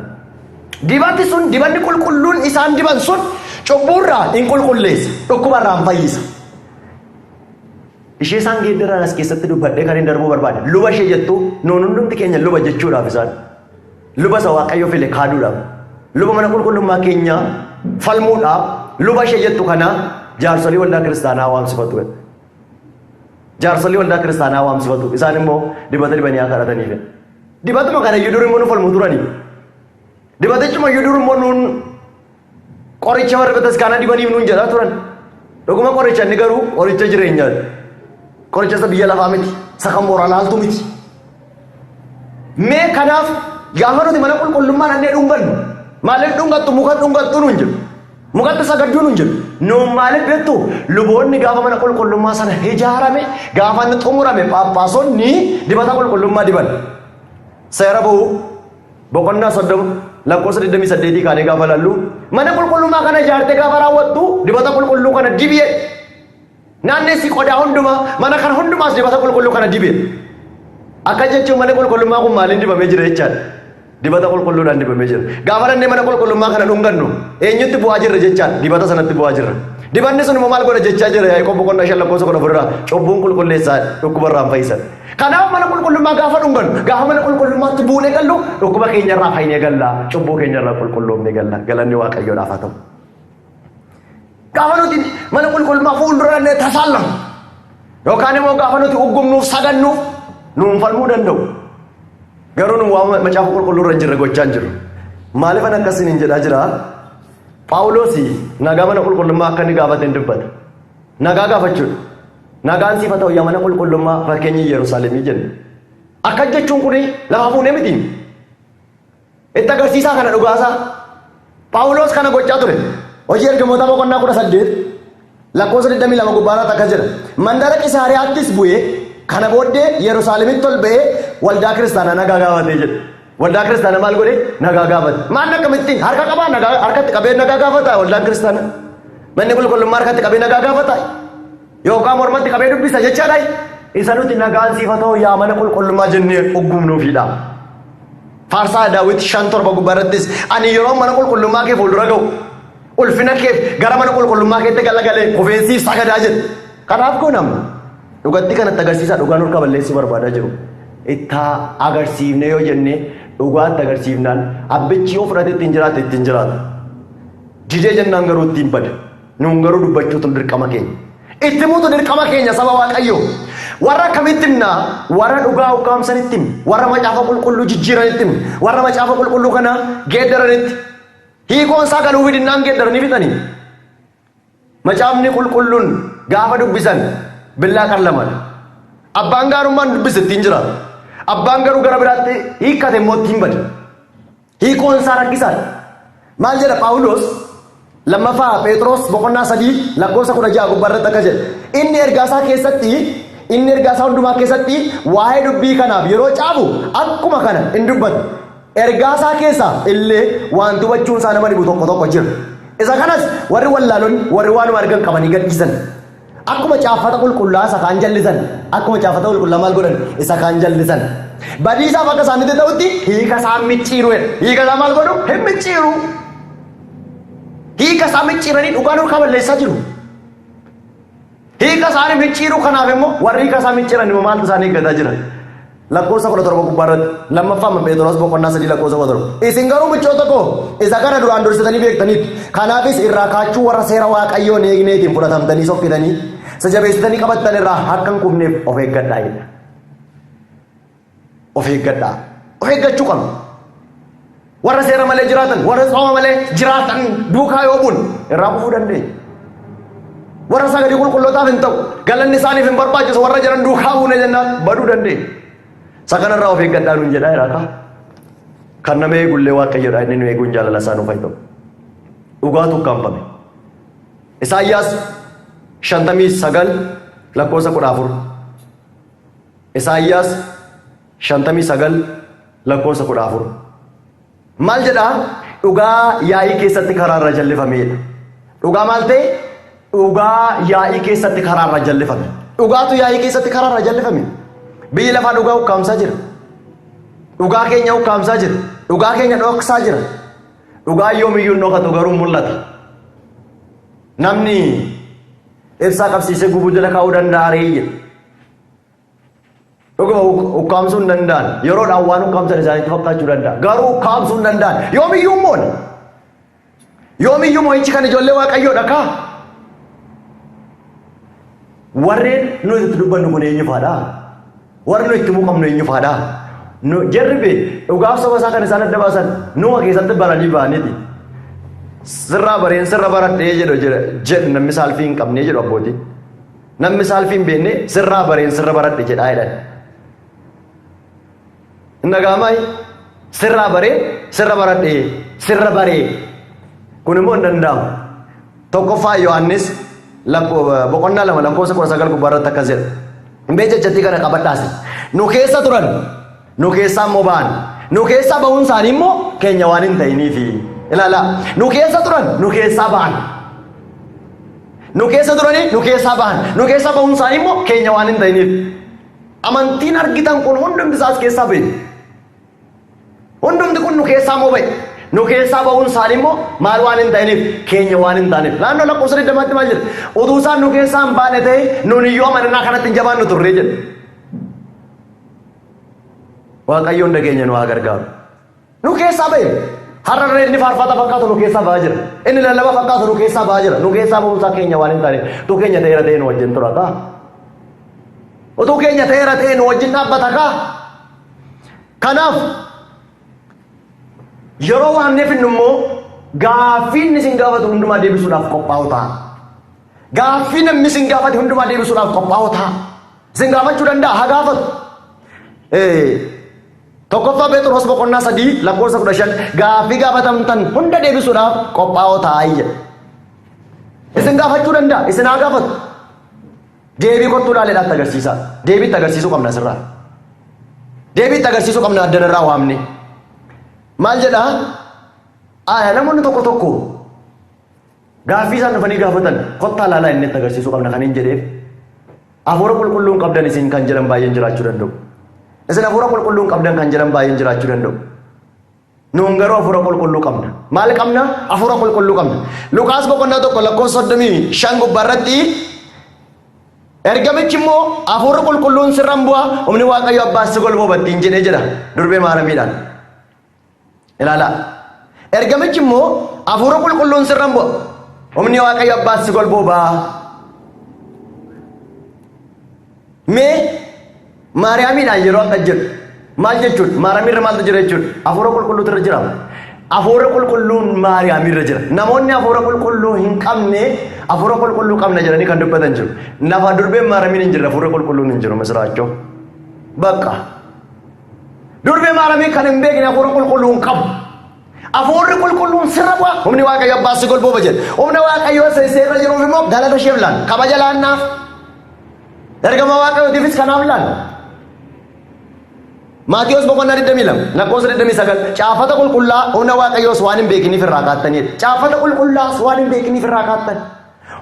[SPEAKER 2] Dibanni sun dibanni qulqulluun isaan diban sun cubbuu irraa hin qulqulleessa, dhukkuba irraa hin fayyisa. Ishee isaan geeddaran as keessatti dubbadhee kan hin darbuu barbaade. Luba ishee jettu nuun hundumti keenya luba jechuudhaaf isaan. Luba isa Waaqayyo file kaaduudhaaf. Luba mana qulqullummaa keenya falmuudhaaf luba ishee jettu kana jaarsolii waldaa kiristaanaa waamsifatu. Jaarsolii waldaa kiristaanaa waamsifatu. Isaan immoo dibata dibanii haa kadhataniif. Dibatuma kana iyyuu dur immoo nu falmu turanii. Dibatichuma iyyuu dur immoo nuun qoricha warri bataskaanaa dibaniif nuun jedhaa turan. Dhuguma qoricha inni garuu qoricha jireenyaati. Qoricha isa biyya lafaa miti. Isa kan mooraa laaltu miti. Mee kanaaf gaafa nuti mana qulqullummaa dhannee dhungannu maaliif dhungattu muka dhungattu nuun jedhu. Mukatti sagadduu nuun jedhu. Nuun maaliif beektu luboonni gaafa mana qulqullummaa sana ijaarame gaafa inni xumurame phaaphaasonni dibata qulqullummaa diban. Seera ba'uu boqonnaa 30 lakkoofsa 28 kaanee gaafa laallu mana qulqullummaa kana ijaartee gaafa raawwattu dibata qulqulluu kana dibi jedhe. Naannessi qodaa hundumaa mana kana hundumaas dibata qulqulluu kana dibi jedhe. Akka jechuun mana qulqullummaa kun maaliin dibamee jira jechaadha. Dibata qulqulluudhaan dibamee jira. Gaafa dhannee mana qulqullummaa kana dhungannu eenyutti bu'aa jirra jechaadha. Dibata sanatti bu'aa jirra. Dibanni sun immoo maal godha jechaa jira Yaaqoob boqonnaa 5 lakkoofsa 14 irraa cubbuun qulqulleessaa dhukkuba irraa hin fayyisa. Kanaaf mana qulqullummaa gaafa dhungannu gaafa mana qulqullummaatti buunee gallu dhukkuba keenya irraa fayyinee galla cubbuu keenya irraa qulqulloomnee galla galanni Waaqayyoodhaaf haa ta'u. Gaafa nuti mana qulqullummaa fuuldura dhannee tasaallamu yookaan immoo gaafa nuti uggumnuuf sagannuuf nuun falmuu danda'u. Garuu nu waan macaafa qulqulluu irra hin jirre gochaa hin jirru. Maaliif an akkasiin hin jedhaa jira? Phaawulos nagaa mana qulqullummaa akka inni gaafate hin dubbata. Nagaa gaafachuudha. Nagaan siif haa ta'u yaa mana qulqullummaa fakkeenya Yerusaalemii jenna. Akka jechuun kun lafa fuunee miti. Itti agarsiisaa kana dhugaasaa. Phaawulos kana gochaa ture. Hojii ergamootaa boqonnaa 18 lakkoofsa 22 gubbaarratti akkas jedha. Mandara Qisaariyaattis bu'ee kana booddee Yerusaalemitti ol ba'ee waldaa kiristaanaa nagaa gaafatee jedha. Waldaa kiristaanaa maal godhe? Nagaa gaafate. Maal akkamittiin harka qabaa nagaa harkatti qabee nagaa gaafata waldaan kiristaanaa. Manni qulqullummaa harkatti qabee nagaa gaafata. Yookaan mormatti qabee dubbisa jechaadha. Isa nuti nagaan siif haa ta'u yaa mana qulqullummaa jennee uggumnuufiidha. Faarsaa Daawit 5:7 gubbaa irrattis ani yeroo mana qulqullummaa kee fuuldura ga'u ulfina keef gara mana qulqullummaa keetti galagalee kufeen siif sagadaa jedhe. Kanaaf koo namni dhugatti kanatti agarsiisaa dhugaan harka balleessuu barbaadaa jiru. Ittaa agarsiifne yoo jenne dhugaatti agarsiifnaan abbichi yoo fudhate ittiin jiraate ittiin jiraata. Didee jennaan garuu ittiin bada. Nuun garuu dubbachuutu dirqama keenya. Itti himuutu dirqama keenya saba Waaqayyoo. Warra akkamitti himna? Warra dhugaa ukkaamsanitti himna. Warra macaafa qulqulluu jijjiiranitti himna. Warra macaafa qulqulluu kana geeddaranitti. Hiikoon isaa galuu fidinnaan geeddaranii fixanii. Macaafni qulqulluun gaafa dubbisan billaa qar lamadha. Abbaan gaarummaan dubbise ittiin jiraata. Abbaan garuu gara biraatti hiikkate immoo ittiin bada. Hiikoon isaa rakkisaadha. Maal jedha Phaawulos lammaffaa Phexros boqonnaa 3 lakkoofsa 16 gubbaa irratti akka jedhe. Inni ergaa isaa keessatti inni ergaa isaa hundumaa keessatti waa'ee dubbii kanaaf yeroo caafu akkuma kana in dubbata. Ergaa isaa keessaa illee wanti hubachuun isaa nama dhibu tokko tokko jira. Isa kanas warri wallaalonni warri waanuma argan qabanii gadhiisan. Akkuma caaffata qulqullaa isa kaan jallisan, akkuma caaffata qulqullaa maal godhan? Isa kaan jallisan. Badiisaaf akka isaanitti ta'utti hiika isaa micciiru jedha. Hiika isaa maal godhu? Hin micciiru. Hiika isaa micciiranii dhugaa nurkaa balleessaa jiru. Hiika isaanii micciiruu kanaaf immoo warri hiika isaa micciiran immoo maaltu isaanii eeggataa jira? Lakkoofsa 17 gubbaa irratti lammaffaa Pheexiroos boqonnaa 3 lakkoofsa 17. Isin garuu michoota koo isa kana duraan dursitanii beektaniittu. Kanaafis irraa kaachuu warra seera Waaqayyoo hin eegneetiin fudhatamtanii sokkitanii isa jabeessitanii qabattan irraa akka hin kufneef of eeggadhaa jedha. Of eeggadhaa. Of eeggachuu qabna. Warra seera malee jiraatan, warra tsooma malee jiraatan duukaa yoo buune irraa kufuu dandeenya. Warra sagalee qulqullootaaf hin ta'u, galanni isaaniif hin barbaachisu warra jiran duukaa buune jennaan baduu dandeenya. Isa kanarraa of eeggadhaa nuun jedhaa jira kaa. Kan nama eegullee Waaqayyoodha inni nu eeguun jaalala isaa nuuf haa ta'u. Dhugaatu ukkaamfame. Isaayyaas 59 lakkoofsa 14. Isaayyaas 59 lakkoofsa 14. Maal jedhaa? Dhugaa yaa'ii keessatti karaa irra jallifameedha. Dhugaa maal ta'e? Dhugaa yaa'ii keessatti karaa irra jallifame. Dhugaatu yaa'ii keessatti karaarraa jallifame. Biyyi lafaa dhugaa ukkaamsaa jira. Dhugaa keenya ukkaamsaa jira. Dhugaa keenya dhoksaa jira. Dhugaan yoomiyyuu hin dhokatu garuu mul'ata. Namni ibsaa qabsiisee gubuu jala kaa'uu danda'a ree jedha. Dhuguma ukkaamsuu hin danda'an. Yeroodhaan waan ukkaamsan isaanitti fakkaachuu danda'a. Garuu ukkaamsuu hin danda'an. Yoomiyyuu immoo yoomiyyuu mo'ichi kan ijoollee Waaqayyoodha kaa. Warreen nuti itti dubbannu kun eenyu faadha? Warri nuyi itti himuu qabnu eenyu faadha? Jarri bee dhugaaf saba isaa kan isaan adda baasan numa keessatti baranii ba'aniiti. Sirraa bareen sirra baradhee jedhu jedhu namni saalfii hin qabnee jedhu abbootiin. Namni saalfii hin beekne sirraa bareen sirra baradhe jedhaa jedhan. Hin dhaga'amaa? Sirraa baree sirra baradhe sirra baree. Kun immoo hin danda'amu. Tokkoffaa Yohaannis boqonnaa 2 lakkoofsa 19 gubbaa irratti akkas jedha. Mee jechattii kana qabadhaas. Nu keessa turan, nu keessaa immoo ba'an. Nu keessaa ba'uun isaanii immoo keenya waan hin ta'iniifi. Ilaalaa. Nu keessa turan, nu keessaa ba'an. Nu keessa turanii nu keessaa ba'an. Nu keessaa ba'uun isaanii immoo keenya waan hin ta'iniif. Amantiin argitan kun hundumti isaas keessaa ba'e. Hundumti kun nu keessaa immoo ba'e. Nu keessaa ba'uun isaanii immoo maal waan hin ta'iniif keenya waan hin taaneef. Naannoo lakkoofsa 20tti maal jedha? Utuu isaan nu keessaa hin baane ta'e nuun iyyuu amanannaa kanatti hin jabaannu turre jedha. Waaqayyo hunda keenya nu haa gargaaru. Nu keessaa ba'e. Har'a irra inni faarfata fakkaatu nu keessaa ba'aa jira. Inni lallaba fakkaatu nu keessaa ba'aa jira. Nu keessaa ba'uun isaa keenya waan hin taaneef. Utuu keenya ta'eera ta'ee nu wajjin tura kaa. Utuu keenya ta'eera ta'ee nu wajjin dhaabbata kaa. Kanaaf yeroo waamnee finnu immoo gaaffii inni isin gaafatu hundumaa deebisuudhaaf qophaa'oo ta'a. Gaaffii namni isin gaafate hundumaa deebisuudhaaf qophaa'oo ta'a. Isin gaafachuu danda'a haa gaafatu. Tokkoffaa Phexros boqonnaa 3 lakkoofsa 15 gaaffii gaafatamtan hunda deebisuudhaaf qophaa'oo ta'aa jedha. Isin gaafachuu danda'a, isin haa gaafatu. Deebii kottuu ilaaleedhaatti agarsiisaa. Deebii itti agarsiisuu qabna asirraa. Deebii itti agarsiisuu qabna addanarraa waamne. Maal jedhaa? Aya namoonni tokko tokko gaaffii isaan dhufanii gaafatan kottaa ilaalaa inni itti agarsiisuu qabna kan hin jedheef hafuura qulqulluun qabdan isin kan jedhan baay'een jiraachuu danda'u. Isin hafuura qulqulluun qabdan kan jedhan baay'een jiraachuu danda'u. Nuun garuu hafuura qulqulluu qabna. Maal qabna? Hafuura qulqulluu qabna. Luqaas boqonnaa 1 lakkoofsa 35 gubbaarratti ergamichi immoo hafuurri qulqulluun sirran bu'a humni Waaqayyo abbaas si golbooba ittiin jedhee jedha durbee Maaramiidhaan. Ilaalaa. Ergamichi immoo hafuura qulqulluun sirran bu'a. Humni Waaqayyo abbaas si golboobaa. Mee Maariyaamiidhaan yeroo akka jedhu maal jechuudha? Maariyaamiirra maaltu jira jechuudha? Hafuura qulqulluutu irra jira. Hafuura qulqulluun Maariyaamiirra jira. Namoonni hafuura qulqulluu hin qabne hafuura qulqulluu qabna jedhanii kan dubbatan jiru. Lafa durbeen Maariyaamiin hin jirre hafuura qulqulluun hin jiru misiraachoo. Bakka. Durbee Maariyaamii kan hin beekne hafuura qulqulluu hin qabu. Hafuurri qulqulluun sirra bu'a. Humni Waaqayyo abbaa si golbooba jedhe. Humna Waaqayyoo isa irra jiruuf immoo galata isheef laanna. Kabaja laannaaf. Ergama Waaqayyootiifis kanaaf laanna. Maatiyos boqonnaa 22 lakkoofsa 29 caafata qulqullaa humna Waaqayyoos waan hin beekiniif irraa kaattanidha. Caafata qulqullaas waan hin beekiniif irraa kaattan.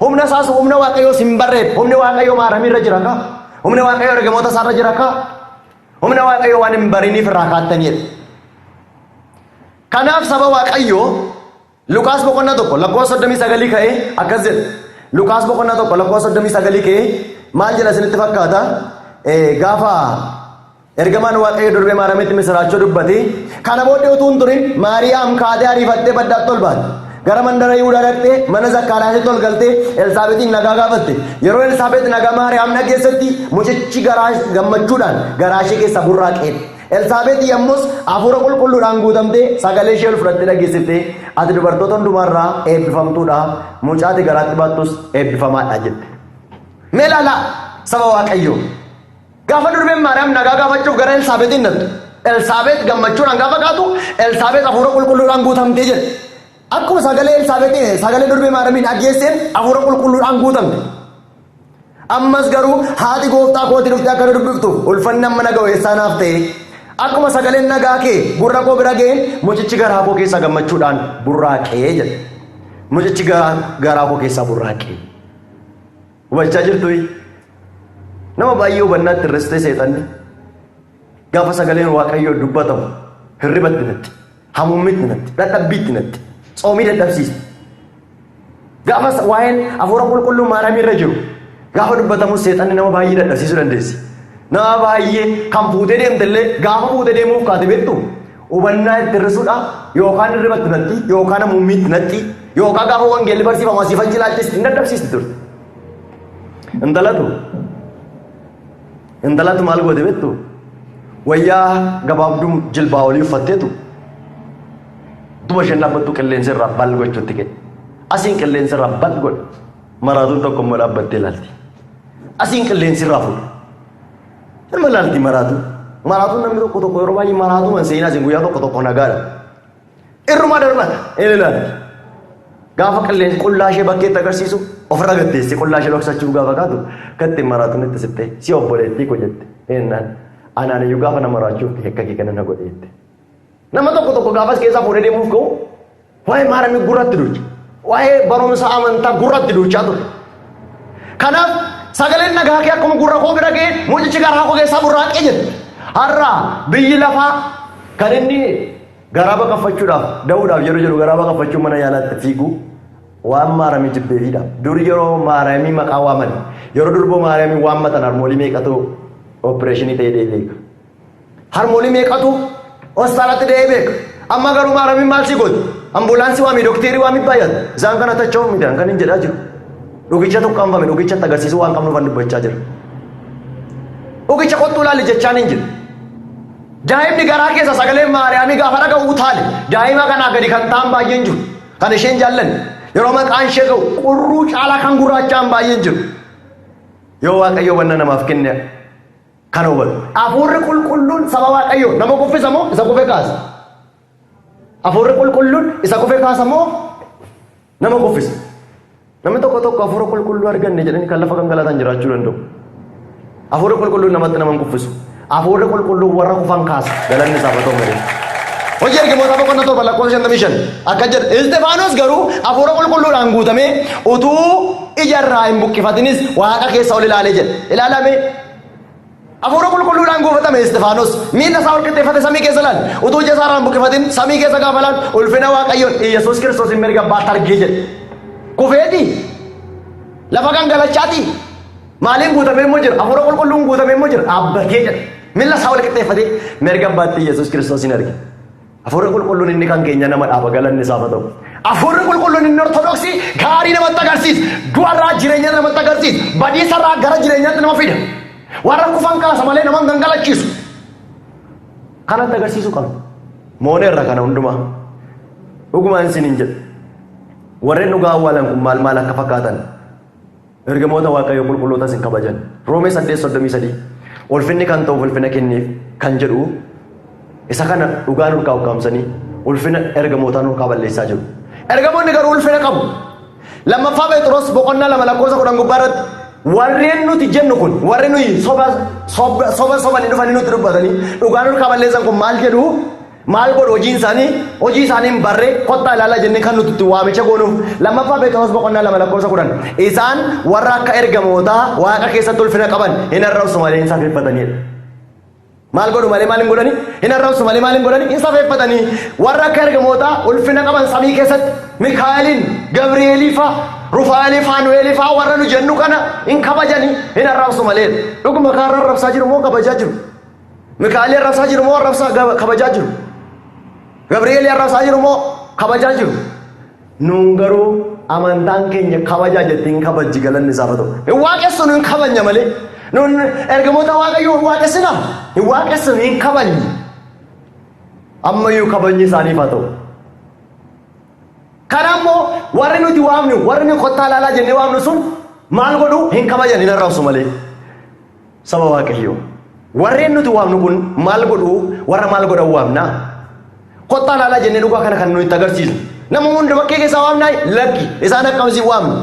[SPEAKER 2] Humna isaas humna Waaqayyoos hin barreef. Humni Waaqayyoo maaramiirra jira kaa. Humni Waaqayyoo ergamoota isaarra jira kaa. Humna Waaqayyoo waan hin bariniif irraa kaattanidha. Kanaaf saba Waaqayyoo Luqaas boqonnaa 1 lakkoofsa 39 ka'ee akkas jedha. Luqaas boqonnaa 1 lakkoofsa 39 ka'ee maal jedha isinitti fakkaata? Gaafa ergamaan Waaqayyoo durbee Maariyaamitti misiraachoo dubbate kana booddee utuu hin turin Maariyaam kaatee ariifattee baddaatti ol baate. Gara mandara Yihudaa dhaqxee mana Zakkaariyaasitti ol galtee Elsaabeexiin nagaa gaafatte. Yeroo Elsaabeex nagaa Maariyaam dhageessetti mucichi garaa gammachuudhaan garaa ishee keessaa burraaqee. Elsaabeex yommus hafuura qulqulluudhaan guutamtee sagalee ishee ol fudhattee dhageessiftee, Ati dubartoota hundumaarraa eebbifamtuudha, mucaa ati garaatti baattus eebbifamaadha jette. Mee ilaalaa saba Waaqayyoo. Gaafa durbeen Maariyaam nagaa gaafachuuf gara Elsaabeexiin dhaqxu. Elsaabeex gammachuudhaan gaafa kaatu Elsaabeex hafuura qulqulluudhaan guutamtee jedhe. Akkuma sagalee Elsaabeexiin sagalee durbee Maariyaamiin dhageesseen hafuura qulqulluudhaan guutamte. Ammas garuu haati gooftaa kootii dhuftee akka na dubbiftuuf ulfanni amma na ga'u eessaa naaf ta'e? Akkuma sagaleen nagaa kee gurra koo bira ga'een mucichi garaa koo keessaa gammachuudhaan burraaqee jedhe. Mucichi garaa koo keessaa burraaqee. Hubachaa jirtuu? Nama baay'ee hubannaatti hir'istee seexanni gaafa sagaleen Waaqayyoo dubbatamu hirribatti natti, hamuummitti natti, dadhabbiitti natti, tsoomii dadhabsiiste. Gaafa waa'een hafuura qulqulluu Maariyaamii irra jiru gaafa dubbatamu seexanni nama baay'ee dadhabsiisuu dandeessi. Nama baay'ee kan fuutee deemte illee gaafa fuutee deemuuf kaate beektu hubannaa itti hir'isuudha yookaan hirribatti natti yookaan hamuummiitti natti yookaan gaafa wangeelli barsiifamu asii fachi ilaalchis hin dadhabsiisti turte. Intalatu intalatu maal goote beektu wayyaa gabaabduu jilbaa olii uffatteetu Utuma isheen dhaabbattu qilleensi irraa bal gochuutti ka'e. Asiin qilleensi irraa bal godhe. Maraatuun tokko immoo dhaabbattee ilaalti. Asiin qilleensi irraa fuudha. Ilma ilaalti maraatu. Maraatuun namni tokko tokko yeroo baay'ee maraatuma seenaa isin guyyaa tokko tokko nagaadha. Irrumaa darbata. Inni ilaalti. Gaafa qilleensi qullaa ishee bakkeetti agarsiisu ofirra gatteessi qullaa ishee dhoksachuuf gaafa kaatu katti maraatuun itti sittee si obboleettii ko jette. Ennaan anaan iyyuu gaafa na maraachuuf akka kee kana na godhe jette. Nama tokko tokko gaafas keessaa fuudhee deemuuf ka'u waa'ee maaramii gurratti duucha. Waa'ee barumsa amantaa gurratti duuchaa ture. Kanaaf sagaleen nagaa kee akkuma gurra koo bira ga'e mucichi garaa koo keessaa burraaqee jette. Har'a biyyi lafaa kan inni garaa baqaffachuudhaaf da'uudhaaf yeroo jedhu garaa baqaffachuu mana yaalaatti fiigu waan maaramii jibbeefiidha. Dur yeroo maaramii maqaa waaman yeroo durboo maaramii waammatan harmoolii meeqatu opereeshinii ta'ee deebi'e. Harmoolii meeqatu hospitaalatti da'ee beeka. Amma garuu maaramiin maal si gooti? Ambulaansii waami, dokteerii waami baay'ata. Isaan kana tacha'u miti kan hin jedhaa jiru. Dhugicha tokkanfame dhugicha agarsiisuu waan qabnuuf an dubbachaa jira. Dhugicha kottuu ilaali jechaan hin jiru. Daa'imni garaa keessa sagalee Maariyaamii gaafa dhaga'u utaale. Daa'ima kanaa gadi kan ta'an baay'een jiru. Kan isheen jaallanne. Yeroo maqaan ishee ga'u qurruu caalaa kan gurraachaan baay'een jiru. Yoo Waaqayyo wanna namaaf kenne Kana hubatu. Hafuurri qulqulluun saba Waaqayyoo nama kuffisa moo isa kufe kaasa? Hafuurri qulqulluun isa kufe kaasa moo nama kuffisa? Namni tokko tokko hafuura qulqulluu arganne jedhanii kan lafa gangalatan jiraachuu danda'u. Hafuurri qulqulluun namatti nama hin kuffisu. Hafuurri qulqulluun warra kufan kaasa. Galanni isaaf haa ta'u malee. Hojii ergamoota boqonnaa 7 lakkoofsa 55 akka jedha. Isxifaanos garuu hafuura qulqulluudhaan guutamee utuu ija irraa hin buqqifatinis waaqa keessa ol ilaalee jedha. Ilaalame Hafuura qulqulluudhaan guufatame Isxifaanos miila isaa ol qixxeeffate samii keessa ilaale. Utuu ija isaa irraa hin buqqifatin samii keessa gaafa ilaalu ulfina Waaqayyoon Iyyasuus Kiristoos hin mirga abbaatti argee jedhe. Kufeeti lafa gangalachaati maaliin guutamee immoo jira? Hafuura qulqulluun guutamee immoo jira. Dhaabbatee jedha. Miila isaa ol qixxeeffatee mirga abbaatti Iyyasuus Kiristoos hin arge. Hafuurri qulqulluun inni kan keenya nama dhaaba galanni isaaf haa ta'u. Hafuurri qulqulluun inni ortodoksii gaarii namatti agarsiisa. Du'arraa jireenya namatti agarsiisa. Badiisarraa gara jireenyaatti nama fida. Warra kufan kaasa malee nama hin gangalachiisu. Kanatti agarsiisuu qabna. Mooneerra kana hundumaa. Dhugumaan isiniin jedha. Warreen dhugaa awwaalan kun maal maal akka fakkaatan Ergamoota Waaqayyoo qulqullootas hin kabajan. Roomee 8:33 Ulfinni kan ta'uuf ulfina kenniif kan jedhu isa kana dhugaa nurkaa ukkaamsanii ulfina ergamootaa nurkaa balleessaa jiru. Ergamoonni garuu ulfina qabu. Lammaffaa Phexros boqonnaa 2 lakkoofsa 10 gubbaa irratti warreen nuti jennu kun warri nuyi soba soba soba sobanii dhufanii nutti dubbatanii dhugaa nurkaa balleessan kun maal jedhu Maal godhu hojiin isaanii? Hojii isaanii hin barre kottaa ilaalaa jennee kan nuti itti waamicha goonuuf. Lammaffaa Phexros boqonnaa 2 lakkoofsa 10. Isaan warra akka ergamootaa waaqa keessatti ulfina qaban hin arrabsu malee hin safeeffatanidha. Maal godhu malee maal hin godhani? Hin arrabsu malee maal hin godhani? Hin safeeffatanii. Warra akka ergamootaa ulfina qaban samii keessatti Mikaa'eliin, Gabri'eelii fa'a, Rufaa'elii, Faanu'eelii fa'a warra nu jennu kana hin kabajani hin arrabsu malee. Dhuguma kaan arrabsaa jiru moo kabajaa jiru? Mikaa'elii arrabsaa jiru moo arrabsaa kabajaa jiru? Gabri'eelii arrabsaa jiru moo kabajaa jiru? Nuun garuu amantaan keenya kabajaa jetti hin kabajji galanni isaaf haa ta'u. Hin waaqessu nu hin kabajna malee. Nuun ergamoota waaqayyoo hin waaqessina. Hin waaqessinu hin kabajnu. Ammayyuu kabajni isaaniif haa ta'u. Kana immoo warri nuti waamnu warri nuti kottaa ilaalaa jennee waamnu sun maal godhu hin kabajan hin arrabsu malee. Saba Waaqayyoo. Warreen nuti waamnu kun maal godhu warra maal godhan waamna? Kottaa ilaalaa jennee dhugaa kana kan nuyi itti agarsiisnu. Nama hunda bakkee keessaa waamnaa lakki isaan akkamsi waamnu.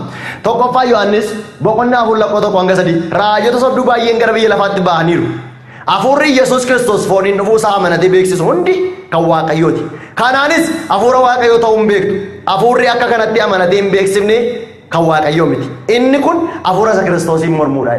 [SPEAKER 2] Tokkoffaa Yohaannis boqonnaa 4 lakkoofsa 1 hanga 3 raajota sobduu baay'een gara biyya lafaatti ba'aniiru. Hafuurri Yesuus Kiristoos fooniin dhufuu isaa amanatee beeksisu hundi kan Waaqayyooti. Kanaanis hafuura Waaqayyoo ta'uu hin beektu. Hafuurri akka kanatti amanatee hin beeksifne kan Waaqayyoo miti. Inni kun hafuura isa Kiristoosiin mormuudha.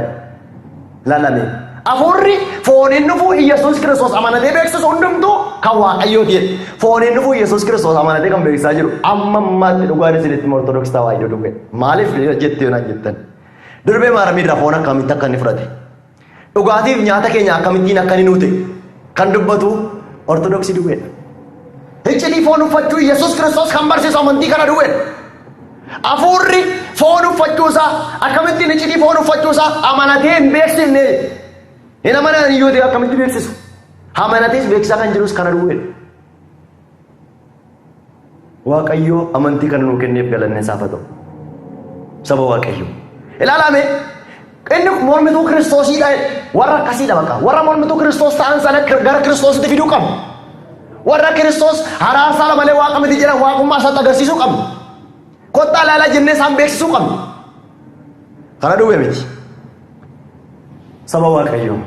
[SPEAKER 2] Ilaalame. Hafuurri fooniin dhufuu Iyyasuus Kiristoos amanatee beeksisu hundumtuu kan Waaqayyooti jedhe. Fooniin dhufuu Iyyasuus Kiristoos amanatee kan beeksisaa jiru amma ammaatti dhugaan isinitti Ortodoksii Tawaahidoo dhuge. Maaliif jettee yoonaan jettan? Durbee Maaramii irraa foon akkamitti akka inni fudhate? Dhugaatiif nyaata keenya akkamittiin akka inni nuu ta'e kan dubbatu Ortodoksii duwweedha. Iccitii foon uffachuu Yesuus Kiristoos kan barsiisu amantii kana duwweedha. Hafuurri foon uffachuu isaa akkamittiin iccitii foon uffachuu isaa amanatee hin beeksifne. Hin amanan iyyuu ta'e akkamitti beeksisu? Amanatees beeksisaa kan jirus kana duwweedha. Waaqayyo amantii kana nuu kenneef galanni isaaf haa ta'u. Saba Waaqayyo. Ilaalame inni mormituu Kiristoosiidha. Warra akkasiidha bakka. Warra mormituu Kiristoos ta'an sana gara Kiristoositti fiduu qabnu. Warra Kiristoos haraarsaadha malee waaqa miti jedhan waaqummaa isaatti agarsiisuu qabnu. Kottaa ilaalaa jennee isaan beeksisuu qabnu. Kana duwwee miti. Saba Waaqayyoo.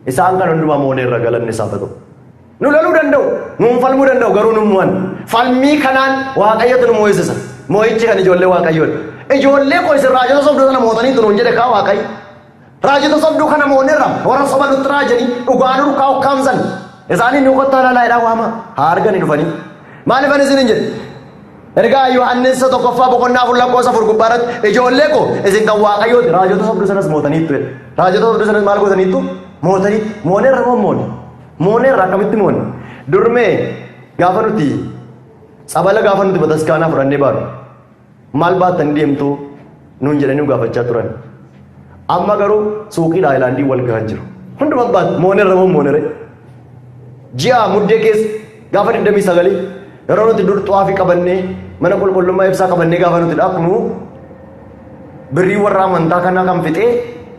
[SPEAKER 2] Isaan kan hundumaa mooneerra galanni isaaf haa ta'u. Nu loluu danda'u, nuun falmuu danda'u garuu nun mo'an. Falmii kanaan Waaqayyotu nu mo'isisa. Mo'ichi kan ijoollee Waaqayyoodha. Ijoollee koo isin raajota sobduu sana mootaniitu nuun jedhe kaa Waaqayyo. Raajota sobduu kana moonerra warra soba nutti raajanii dhugaa nurkaa ukkaamsan. Isaanii nu kottaa ilaalaa jedhaa waama. Haa arganii dhufanii. Maaliif ani isin hin jedhe? Ergaa Yohaannis isa tokkoffaa boqonnaa 4 lakkoofsa 4 gubbaa irratti ijoollee koo isin kan Waaqayyooti raajota sobduu sanas mootaniittu jedhe. Raajota sobduu sanas maal gootaniittu? Mootaniittu. Moonerra moo moone? Mooneerra akkamitti moone? Durmee gaafa nuti tsabala gaafa nuti bataskaanaa fudhannee baanu maal baattanii deemtu nuun jedhanii nu gaafachaa turan. Amma garuu suuqii Haayilaandii wal gahan jiru. Hunduma baatu moonerra moo moonere? Ji'a muddee keessa gaafa 29 yeroo nuti dur xaafii qabannee mana qulqullummaa ibsaa qabannee gaafa nuti dhaqnu birrii warra amantaa kanaa kan fixee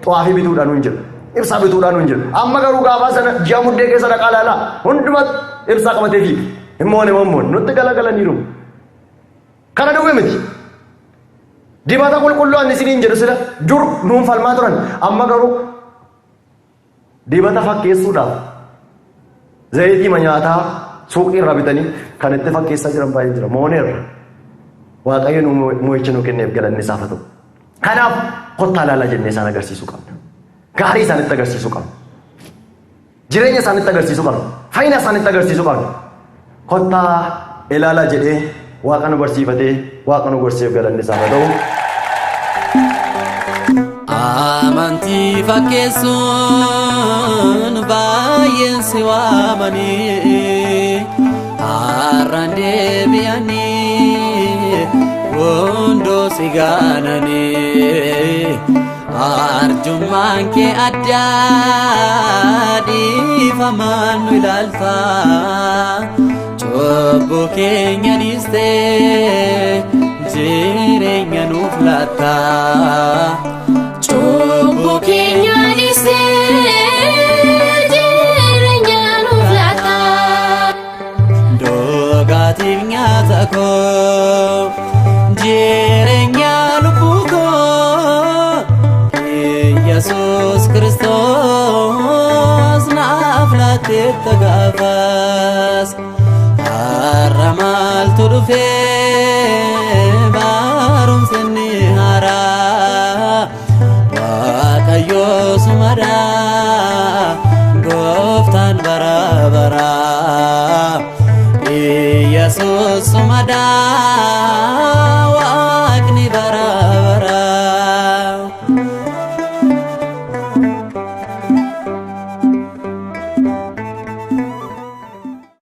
[SPEAKER 2] xaafii bituudhaan nuun jedhu. Ibsaa bituudhaan nuun jedhu. Amma garuu gaafa sana ji'a muddee keessa dhaqaa ilaalaa hundumatti ibsaa qabatee fiiga. Hin moone moo moone nutti galagalaniiru. Kana duwwee miti. Dibata qulqulluu ani isiniin jedhu sila dur nuun falmaa turan. Amma garuu dibata fakkeessuudhaaf zayitii nyaataa suuqii irraa bitanii kan itti fakkeessaa jiran baay'ee jira. Mooneerra. Waaqayyo nu mo'icha nu kenneef galanni isaaf haa ta'u. Kanaaf kottaa ilaalaa jennee isaan agarsiisuu qabna. Gaarii isaanitti agarsiisuu qabna. Jireenya isaanitti agarsiisuu qabna. Fayyina isaanitti agarsiisuu qabna. Kottaa ilaalaa jedhee Waaqa nu barsiifatee Waaqa nu gorseef galanni isaaf haa ta'u.
[SPEAKER 1] Amantii fakkeessuun baay'een si waamanii har'aan deebi'anii hunduu si gaananii Arjummaan kee addaa dhiifamaan nu ilaalta. Cubbuu keenya dhiistee jireenya nuuf laatta.
[SPEAKER 3] Cubbuu keenya dhiistee jireenya nuuf laatta.
[SPEAKER 1] Dhugaatiif nyaata koo jireenya lubbuu koo Yesuus Kiristoos naaf laatteetta gaafas har'a maaltu dhufee barumsi inni haaraa Waaqayyo sumadha gooftaan bara bara Yesuus sumadha waaqni bara.